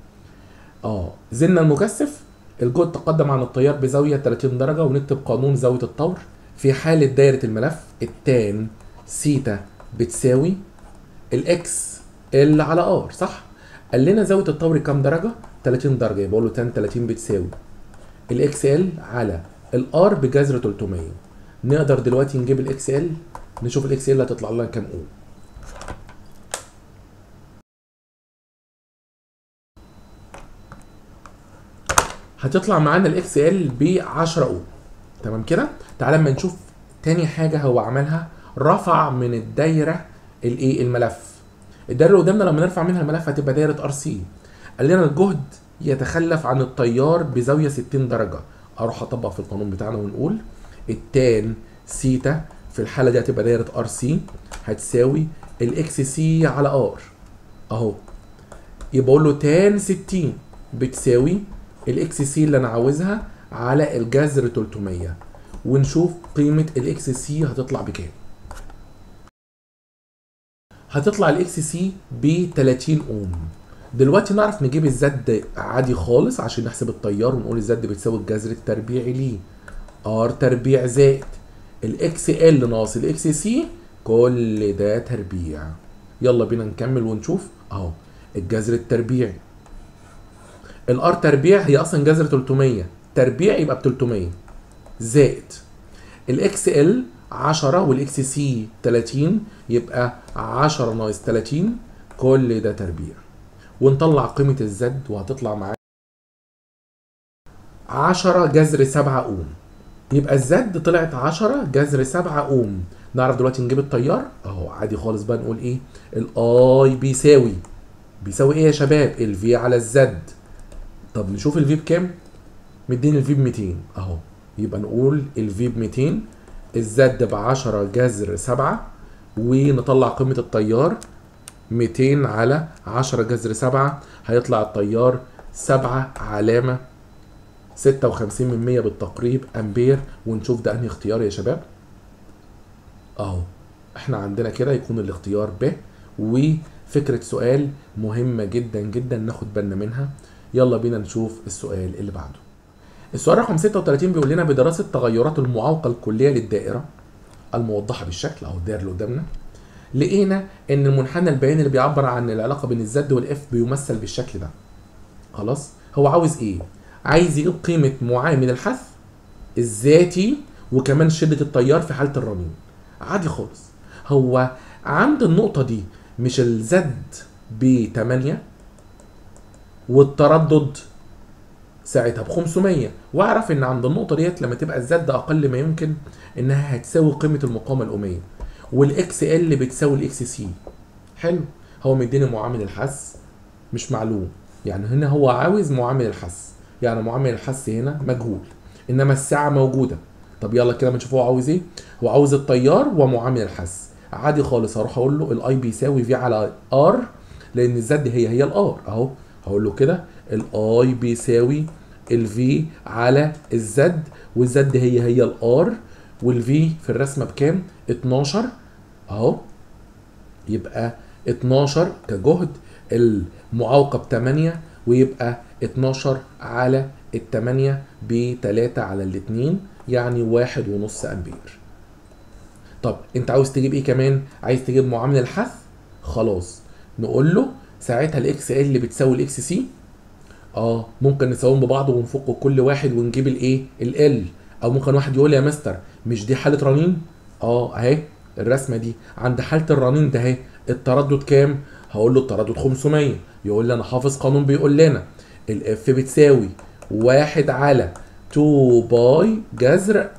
زلنا المكثف، الجهد تقدم عن التيار بزاوية 30 درجه، ونكتب قانون زاوية الطور. في حاله دايرة الملف ال tan theta بتساوي ال XL على R، صح؟ قال لنا زاوية الطور كام درجه؟ 30 درجه، يبقى اقول له tan 30 بتساوي ال XL على ال R بجذر 300. نقدر دلوقتي نجيب ال XL، نشوف ال XL هتطلع لنا كام اوم. هتطلع معانا ال XL ب 10 اوم. تمام كده؟ تعالى اما نشوف تاني حاجة هو عملها، رفع من الدايرة الايه؟ الملف. الدايرة اللي قدامنا لما نرفع منها الملف هتبقى دايرة RC. قال لنا الجهد يتخلف عن التيار بزاوية 60 درجه. اروح اطبق في القانون بتاعنا ونقول ال tan theta في الحالة دي هتبقى دايرة RC هتساوي ال XC على R اهو. يبقى اقول له tan 60 بتساوي ال XC اللي انا عاوزها على الجذر 300، ونشوف قيمة ال XC هتطلع بكام. هتطلع ال XC ب 30 اوم. دلوقتي نعرف نجيب ال Z عادي خالص عشان نحسب التيار، ونقول ال Z بتساوي الجذر التربيعي ليه R تربيع زائد ال XL ناقص ال XC كل ده تربيع. يلا بينا نكمل ونشوف اهو الجذر التربيعي. ال R تربيع هي اصلا جذر 300، تربيع يبقى ب 300 زائد ال XL 10 وال XC 30 يبقى 10 ناقص 30 كل ده تربيع، ونطلع قيمة ال Z وهتطلع معانا 10 جذر 7 اوم. يبقى ال Z طلعت 10 جذر 7 اوم. نعرف دلوقتي نجيب التيار اهو عادي خالص بقى، نقول ايه؟ ال I بيساوي ايه يا شباب؟ ال V على ال Z. طب نشوف ال V بكام؟ مديني ال V ب 200 اهو، يبقى نقول ال V ب 200، ال Z ب 10 جذر 7، ونطلع قيمة التيار 200 على 10 جذر 7، هيطلع التيار 7.56 بالتقريب امبير. ونشوف ده انهي اختيار يا شباب؟ اهو احنا عندنا كده يكون الاختيار ب. وفكرة سؤال مهمة جدا جدا ناخد بالنا منها. يلا بينا نشوف السؤال اللي بعده. السؤال رقم 36 بيقول لنا بدراسة تغيرات المعاوقة الكلية للدائرة الموضحة بالشكل اهو الدائرة اللي قدامنا، لقينا ان المنحنى البياني اللي بيعبر عن العلاقة بين ال Z وال F بيمثل بالشكل ده. خلاص، هو عاوز ايه؟ عايز يجيب قيمة معامل الحث الذاتي وكمان شدة التيار في حالة الرنين. عادي خالص، هو عند النقطة دي مش ال Z ب 8 والتردد ساعتها ب 500، واعرف ان عند النقطة ديت لما تبقى ال Z اقل ما يمكن انها هتساوي قيمة المقاومة الأومية، وال XL بتساوي ال XC. حلو، هو مديني معامل الحث مش معلوم، يعني هنا هو عاوز معامل الحث، يعني معامل الحث هنا مجهول، انما الساعة موجودة. طب يلا كده ما نشوف هو عاوز ايه. هو عاوز التيار ومعامل الحث. عادي خالص، هروح اقول له ال I بيساوي V على R، لان ال Z هي ال R اهو. هقول له كده ال I بيساوي ال V على ال Z، وال Z هي ال R، وال V في الرسمة بكام؟ 12 اهو، يبقى 12 كجهد، المعاوقه ب 8، ويبقى 12 على 8 ب 3 على 2، يعني 1.5 امبير. طب انت عاوز تجيب ايه كمان؟ عايز تجيب معامل الحث. خلاص نقول له ساعتها ال XL بتساوي ال XC. ممكن نساويهم ببعض ونفك كل واحد ونجيب الايه؟ L. او ممكن واحد يقول يا مستر مش دي حاله رنين؟ اهي الرسمة دي عند حاله الرنين ده اهي، التردد كام؟ هقول له التردد 500. يقول لي انا حافظ قانون بيقول لنا ال F بتساوي 1 على 2 pi جذر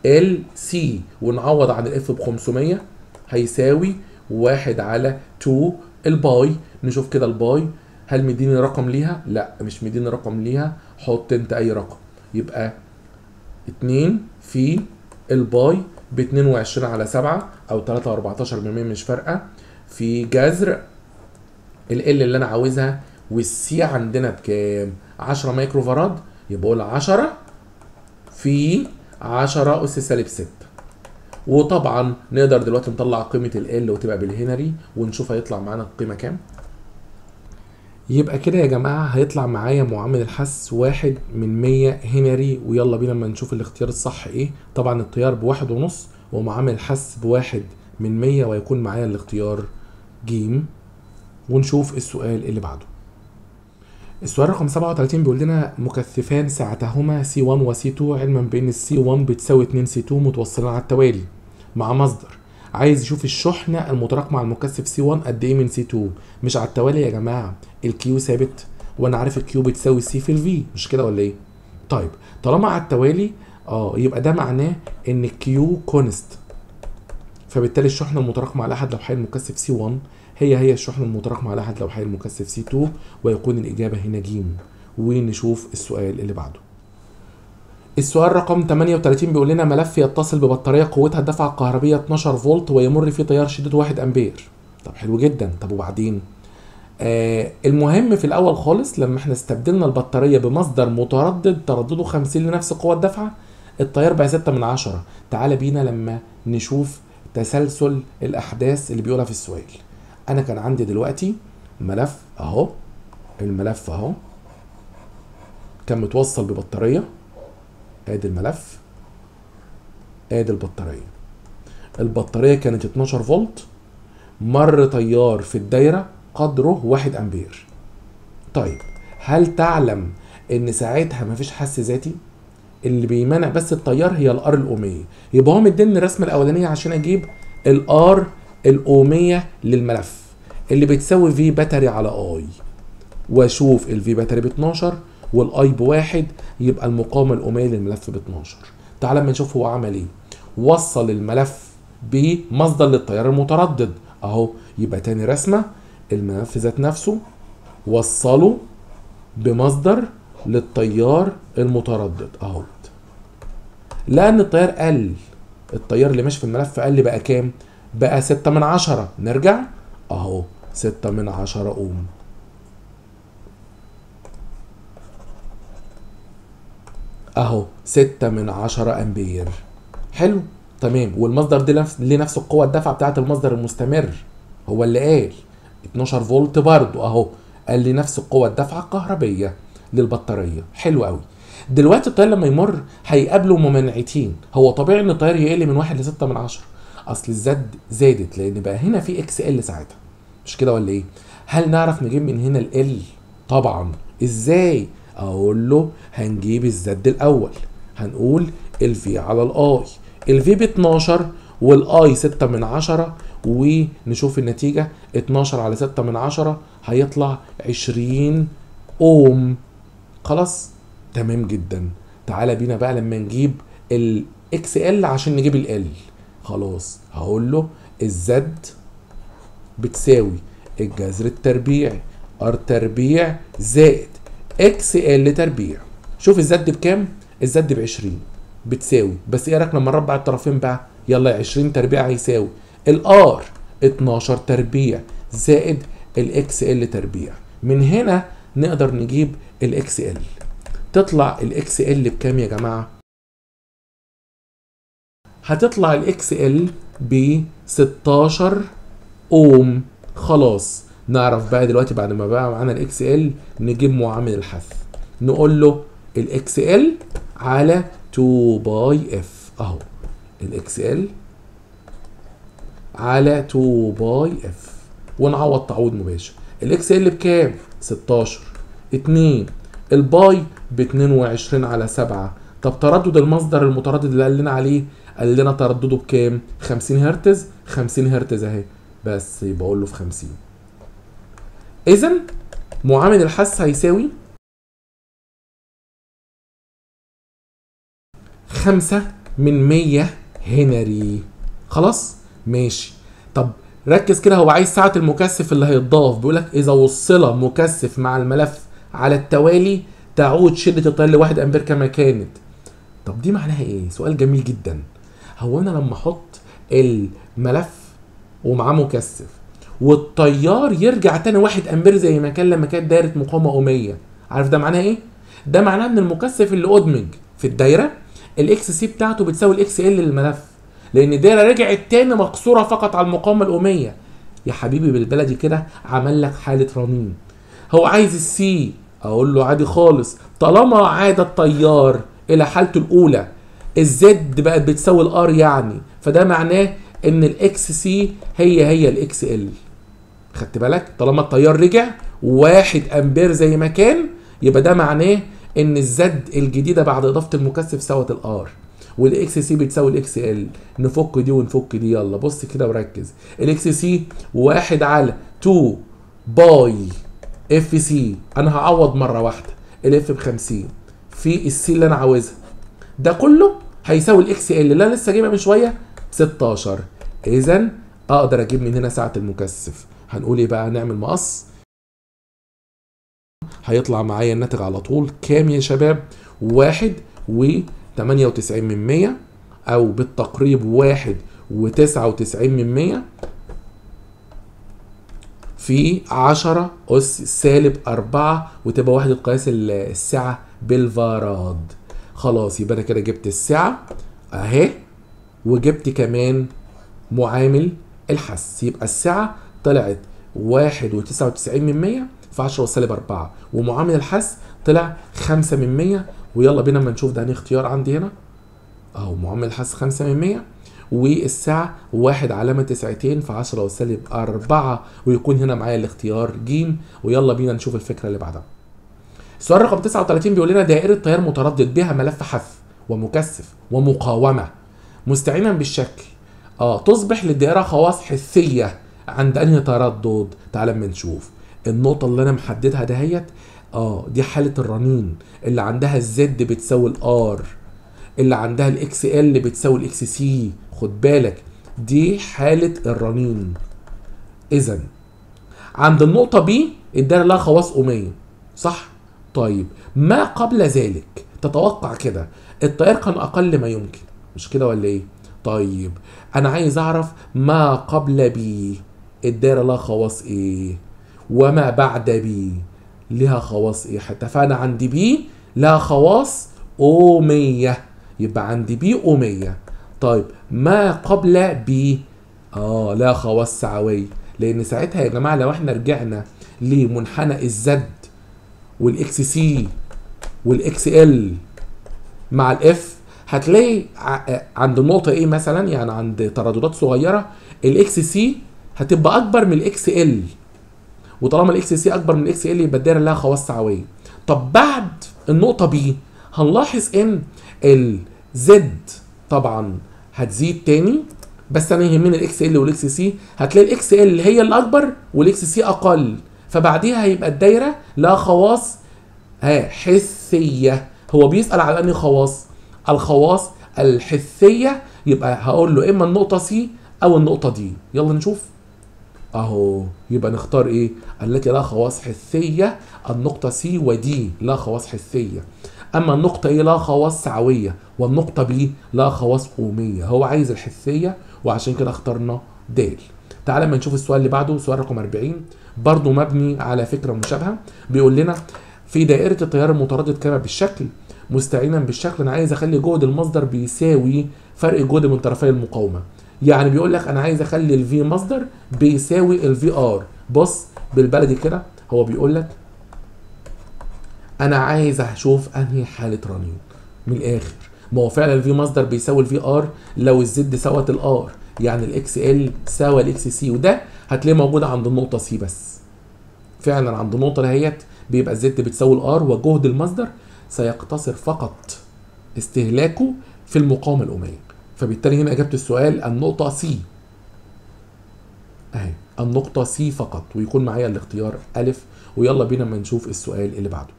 LC، ونعوض عن ال F ب 500 هيساوي 1 على 2 ال pi. نشوف كده ال pi هل مديني رقم ليها؟ لا مش مديني رقم ليها، حط انت اي رقم. يبقى 2 في ال pi ب 22 على 7 او 3.14 مش فارقه، في جذر L اللي انا عاوزها 1.5 وال C عندنا بكام؟ 10 micro farad، يبقى قول 10 في 10 أس سالب 6. وطبعا نقدر دلوقتي نطلع قيمة ال L وتبقى بالهنري، ونشوف هيطلع معانا القيمة كام. يبقى كده يا جماعة هيطلع معايا معامل الحث 1/100 هنري. ويلا بينا اما نشوف الاختيار الصح ايه. طبعا التيار ب1.5 ومعامل الحث ب1/100، ويكون معايا الاختيار ج. ونشوف السؤال اللي بعده. السؤال رقم 37 بيقول لنا مكثفان سعتهما C1 و C2، علما بان C1 بتساوي 2 C2 متوصلين على التوالي مع مصدر. عايز يشوف الشحنة المتراكمة على المكثف C1 قد ايه من C2. مش على التوالي يا جماعة، ال Q ثابت وانا عارف ال Q بتساوي C في ال V، مش كده ولا ايه؟ طيب طالما على التوالي يبقى ده معناه ان ال Q const، فبالتالي الشحنة المتراكمة على احد لوحي المكثف C1 هي الشحنة المتراكمة على احد لوحي المكثف C2، ويكون الإجابة هنا ج. ونشوف السؤال اللي بعده. السؤال رقم 38 بيقول لنا ملف يتصل ببطارية قوتها الدفعة الكهربية 12 فولت ويمر فيه تيار شدته 1 أمبير. طب حلو جدا. طب وبعدين؟ المهم في الأول خالص لما احنا استبدلنا البطارية بمصدر متردد تردده 50 لنفس قوة الدفعة، التيار بقى 6/10. تعالى بينا لما نشوف تسلسل الأحداث اللي بيقولها في السؤال. أنا كان عندي دلوقتي ملف أهو، الملف أهو كان متوصل ببطارية، ادي الملف ادي البطارية. البطارية كانت 12 فولت، مر تيار في الدايرة قدره 1 أمبير. طيب هل تعلم ان ساعتها مفيش حس ذاتي؟ اللي بيمنع بس التيار هي ال R الأومية. يبقى هو مديني الرسمة الأولانية عشان اجيب ال R الأومية للملف اللي بتساوي V battery على I، واشوف ال V battery ب 12 وال I ب1، يبقى المقاومة الأومية للملف ب 12. تعال اما نشوف هو عمل ايه. وصل الملف بمصدر للتيار المتردد اهو، يبقى تاني رسمه الملف ذات نفسه وصله بمصدر للتيار المتردد اهو. لان التيار قل، التيار اللي ماشي في الملف قل، بقى كام؟ بقى 6/10. نرجع اهو 6/10 اوم. اهو 6/10 امبير. حلو تمام. والمصدر ده ليه نفس القوة الدافعه بتاعه المصدر المستمر، هو اللي قال 12 فولت برضو اهو، قال لي نفس القوة الدافعه الكهربيه للبطاريه. حلو قوي. دلوقتي التيار لما يمر هيقابله ممانعتين، هو طبيعي ان التيار يقل من 1 ل 6/10، اصل ال Z زادت لان بقى هنا في XL ساعتها، مش كده ولا ايه؟ هل نعرف نجيب من هنا L؟ طبعا. ازاي؟ اقول له هنجيب ال Z الاول، هنقول ال V على ال I، ال V ب 12 وال I 6/10، ونشوف النتيجة 12 على 6/10 هيطلع 20 اوم. خلاص تمام جدا. تعالى بينا بقى لما نجيب ال XL عشان نجيب L. خلاص هقول له ال Z بتساوي الجذر التربيعي R تربيع زائد XL تربيع. شوف ال Z بكام؟ ال Z ب 20 بتساوي، بس ايه رايك لما نربع الطرفين بقى؟ يلا 20 تربيع هيساوي ال R 12 تربيع زائد ال XL تربيع. من هنا نقدر نجيب ال XL. تطلع ال XL بكام يا جماعة؟ هتطلع ال XL ب 16 اوم. خلاص نعرف بقى دلوقتي بعد ما بقى معانا ال XL نجيب معامل الحث، نقول له ال XL على 2 pi F اهو، ال XL على 2 pi F، ونعوض تعويض مباشر. ال XL بكام؟ 16 2، ال pi ب 22 على 7. طب تردد المصدر المتردد اللي قال لنا عليه، قال لنا تردده بكام؟ 50 هرتز، 50 هرتز اهي، بس يبقى اقول له في 50. اذا معامل الحث هيساوي 5/100 هنري. خلاص ماشي. طب ركز كده، هو عايز سعة المكثف اللي هيتضاف، بيقول لك اذا وصل مكثف مع الملف على التوالي تعود شدة التيار ل 1 امبير كما كانت. طب دي معناها ايه؟ سؤال جميل جدا. هو انا لما احط الملف ومعاه مكثف والتيار يرجع تاني 1 امبير زي ما كان لما كانت دايرة مقاومة اوميه. عارف ده معناه ايه؟ ده معناه ان المكثف اللي ادمج في الدايرة ال XC بتاعته بتساوي ال XL للملف، لان الدايرة رجعت تاني مقصورة فقط على المقاومة الاوميه. يا حبيبي بالبلدي كده عمل لك حاله رنين. هو عايز ال C، اقول له عادي خالص، طالما عاد التيار الى حالته الاولى ال Z بقت بتساوي ال R يعني، فده معناه ان ال XC هي هي ال XL. خدت بالك؟ طالما التيار رجع 1 امبير زي ما كان، يبقى ده معناه ان ال Z الجديدة بعد اضافه المكثف ساوت ال R، وال XC بتساوي ال XL. نفك دي ونفك دي، يلا بص كده وركز. ال XC 1 على 2 pi FC، انا هعوض مرة واحدة ال F ب 50 في ال C اللي انا عاوزها، ده كله هيساوي ال XL اللي انا لسه جايبها من شوية 16. اذا اقدر اجيب من هنا سعة المكثف. هنقول ايه بقى؟ نعمل مقص، هيطلع معايا الناتج على طول كام يا شباب؟ 1.98 او بالتقريب 1.99 في 10 أس سالب 4، وتبقى وحدة قياس السعة بالفاراد. خلاص يبقى أنا كده جبت السعة أهي، وجبت كمان معامل الحس، يبقى السعة طلعت 1.99 في 10 سالب 4، ومعامل الحس طلع 5%. ويلا بينا اما نشوف ده انهي اختيار عندي هنا اهو، معامل الحس 5% والساعة 1.92 في 10 سالب 4، ويكون هنا معايا الاختيار ج. ويلا بينا نشوف الفكرة اللي بعدها. السؤال رقم 39 بيقول لنا دائرة تيار متردد بها ملف حث ومكثف ومقاومة مستعينا بالشكل، تصبح للدائرة خواص حثية عند انهي تردد؟ تعال اما نشوف النقطة اللي انا محددها دهيت، دي حالة الرنين اللي عندها ال Z بتساوي ال R، اللي عندها ال XL بتساوي ال XC. خد بالك دي حالة الرنين. اذا عند النقطة B الدايرة لها خواص أومية، صح؟ طيب ما قبل ذلك تتوقع كده التيار كان اقل ما يمكن، مش كده ولا ايه؟ طيب انا عايز اعرف ما قبل B الدايرة لها خواص ايه، وما بعد B لها خواص ايه. اتفقنا عند B لها خواص أومية، يبقى عند B أومية. طيب ما قبل B لها خواص سعوية، لأن ساعتها يا جماعة لو احنا رجعنا لمنحنى ال Z وال XC وال XL مع ال F، هتلاقي عند النقطة A مثلا، يعني عند ترددات صغيرة ال XC هتبقى أكبر من ال XL، وطالما ال XC اكبر من ال XL يبقى الدايرة لها خواص سعويه. طب بعد النقطة B هنلاحظ ان ال Z طبعا هتزيد تاني، بس انا يهمني ال XL وال XC، هتلاقي ال XL هي الاكبر وال XC اقل، فبعديها هيبقى الدايرة لها خواص حثيه. هو بيسال على انهي خواص؟ الخواص الحثيه، يبقى هقول له اما النقطة C او النقطة D. يلا نشوف اهو، يبقى نختار ايه؟ التي لها خواص حثيه النقطة C و D لها خواص حثيه، اما النقطة A لها خواص سعويه، والنقطة B لها خواص اوميه. هو عايز الحثيه وعشان كده اخترنا د. تعالى ما نشوف السؤال اللي بعده، سؤال رقم 40 برضه مبني على فكرة مشابهة. بيقول لنا في دائرة التيار المتردد كما بالشكل، مستعينا بالشكل انا عايز اخلي جهد المصدر بيساوي فرق جهد من طرفي المقاومة. يعني بيقول لك انا عايز اخلي ال V مصدر بيساوي ال VR. بص بالبلدي كده هو بيقول لك انا عايز اشوف انهي حاله رنين من الاخر. ما هو فعلا ال V مصدر بيساوي ال VR لو ال Z ساوت ال R، يعني ال XL ساوى ال XC، وده هتلاقيه موجود عند النقطة C بس. فعلا عند النقطة دهيت بيبقى ال Z بتساوي ال R، وجهد المصدر سيقتصر فقط استهلاكه في المقاومة الاوميه. فبالتالي هنا اجابه السؤال النقطة C اهي، النقطة C فقط، ويكون معايا الاختيار الف. ويلا بينا ما نشوف السؤال اللي بعده.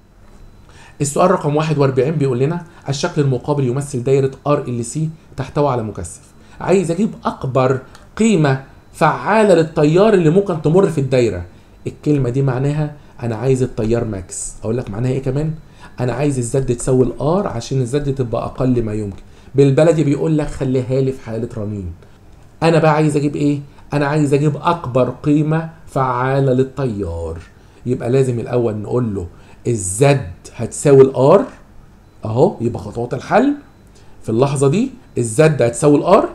السؤال رقم 41 بيقول لنا الشكل المقابل يمثل دايرة RLC تحتوي على مكثف. عايز اجيب اكبر قيمة فعاله للتيار اللي ممكن تمر في الدايرة. الكلمة دي معناها انا عايز التيار max. اقول لك معناها ايه كمان؟ انا عايز ال Z تساوي ال R عشان ال Z تبقى اقل ما يمكن. بالبلدي بيقول لك خليها لي في حاله رنين. انا بقى عايز اجيب ايه؟ انا عايز اجيب اكبر قيمة فعاله للتيار، يبقى لازم الاول نقول له ال Z هتساوي ال R اهو. يبقى خطوات الحل في اللحظة دي ال Z هتساوي ال R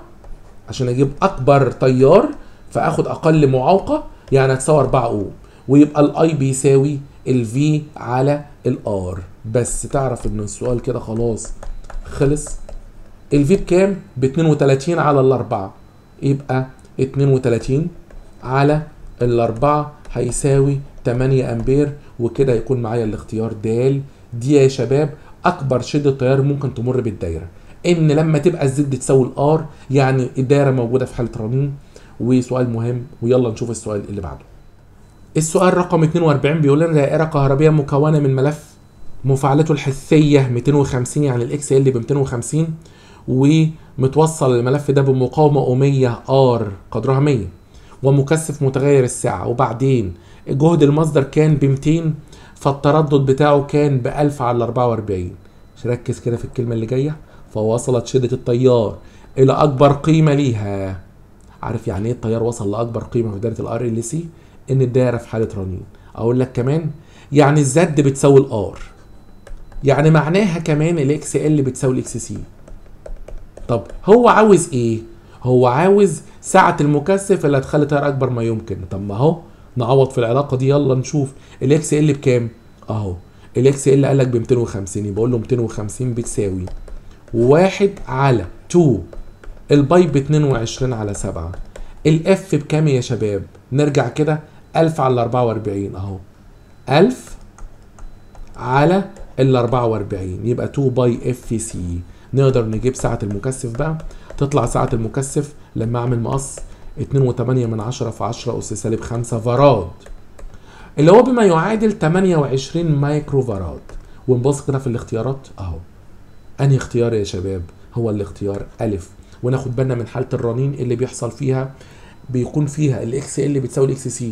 عشان اجيب اكبر تيار فاخد اقل معوقه، يعني هتساوي 4 اوم، ويبقى ال I بيساوي ال V على ال R. بس تعرف ان السؤال كده خلاص خلص. ال V بكام؟ ب 32 على الاربعة، يبقى 32 على الاربعة هيساوي 8 امبير، وكده هيكون معايا الاختيار د. دي يا شباب اكبر شدة تيار ممكن تمر بالدايرة، ان لما تبقى ال Z تساوي ال R، يعني الدايرة موجودة في حالة رنين. وسؤال مهم، ويلا نشوف السؤال اللي بعده. السؤال رقم 42 بيقول لنا دائرة كهربية مكونة من ملف مفاعلته الحثية 250، يعني ال XL ب 250، ومتوصل الملف ده بمقاومة أومية R قدرها 100، ومكثف متغير السعة، وبعدين جهد المصدر كان ب 200، فالتردد بتاعه كان ب 1000 على 44. ركز كده في الكلمة اللي جاية. فوصلت شدة التيار إلى أكبر قيمة ليها. عارف يعني إيه التيار وصل لأكبر قيمة في دايرة ال RLC؟ إن الدايرة في حالة رنين. أقول لك كمان يعني ال Z بتساوي ال R، يعني معناها كمان ال XL بتساوي ال XC. طب هو عاوز إيه؟ هو عاوز سعة المكثف اللي هتخلي التيار أكبر ما يمكن. طب ما أهو نعوض في العلاقة دي، يلا نشوف ال XL بكام؟ أهو ال XL قال لك ب 250، يبقى أقول له 250 بتساوي 1 على 2 ال pi ب 22 على 7. ال F بكام يا شباب؟ نرجع كده 1000 على 44 اهو، 1000 على ال 44 يبقى 2 pi F C. نقدر نجيب سعة المكثف بقى، تطلع سعة المكثف لما اعمل مقص 2.8 في 10 أس سالب 5 فاراد، اللي هو بما يعادل 28 مايكرو فاراد. ونبص كده في الاختيارات اهو، انهي اختيار يا شباب؟ هو الاختيار ألف. وناخد بالنا من حالة الرنين اللي بيحصل فيها، بيكون فيها ال XL بتساوي ال XC،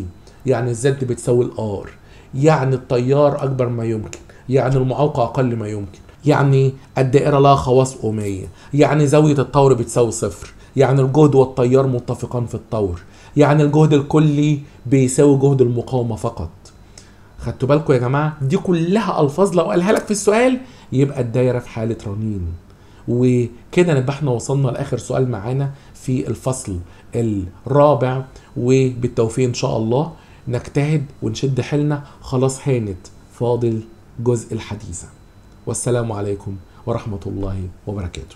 يعني ال Z بتساوي ال R، يعني التيار اكبر ما يمكن، يعني المعوقة اقل ما يمكن، يعني الدائرة لها خواص أومية، يعني زاوية الطور بتساوي صفر، يعني الجهد والتيار متفقان في الطور، يعني الجهد الكلي بيساوي جهد المقاومة فقط. خدتوا بالكم يا جماعة؟ دي كلها ألفاظ لو قالها لك في السؤال يبقى الدايرة في حالة رنين. وكده نبقى احنا وصلنا لآخر سؤال معانا في الفصل الرابع، وبالتوفيق إن شاء الله نجتهد ونشد حيلنا، خلاص هانت، فاضل جزء الحديثة. والسلام عليكم ورحمة الله وبركاته.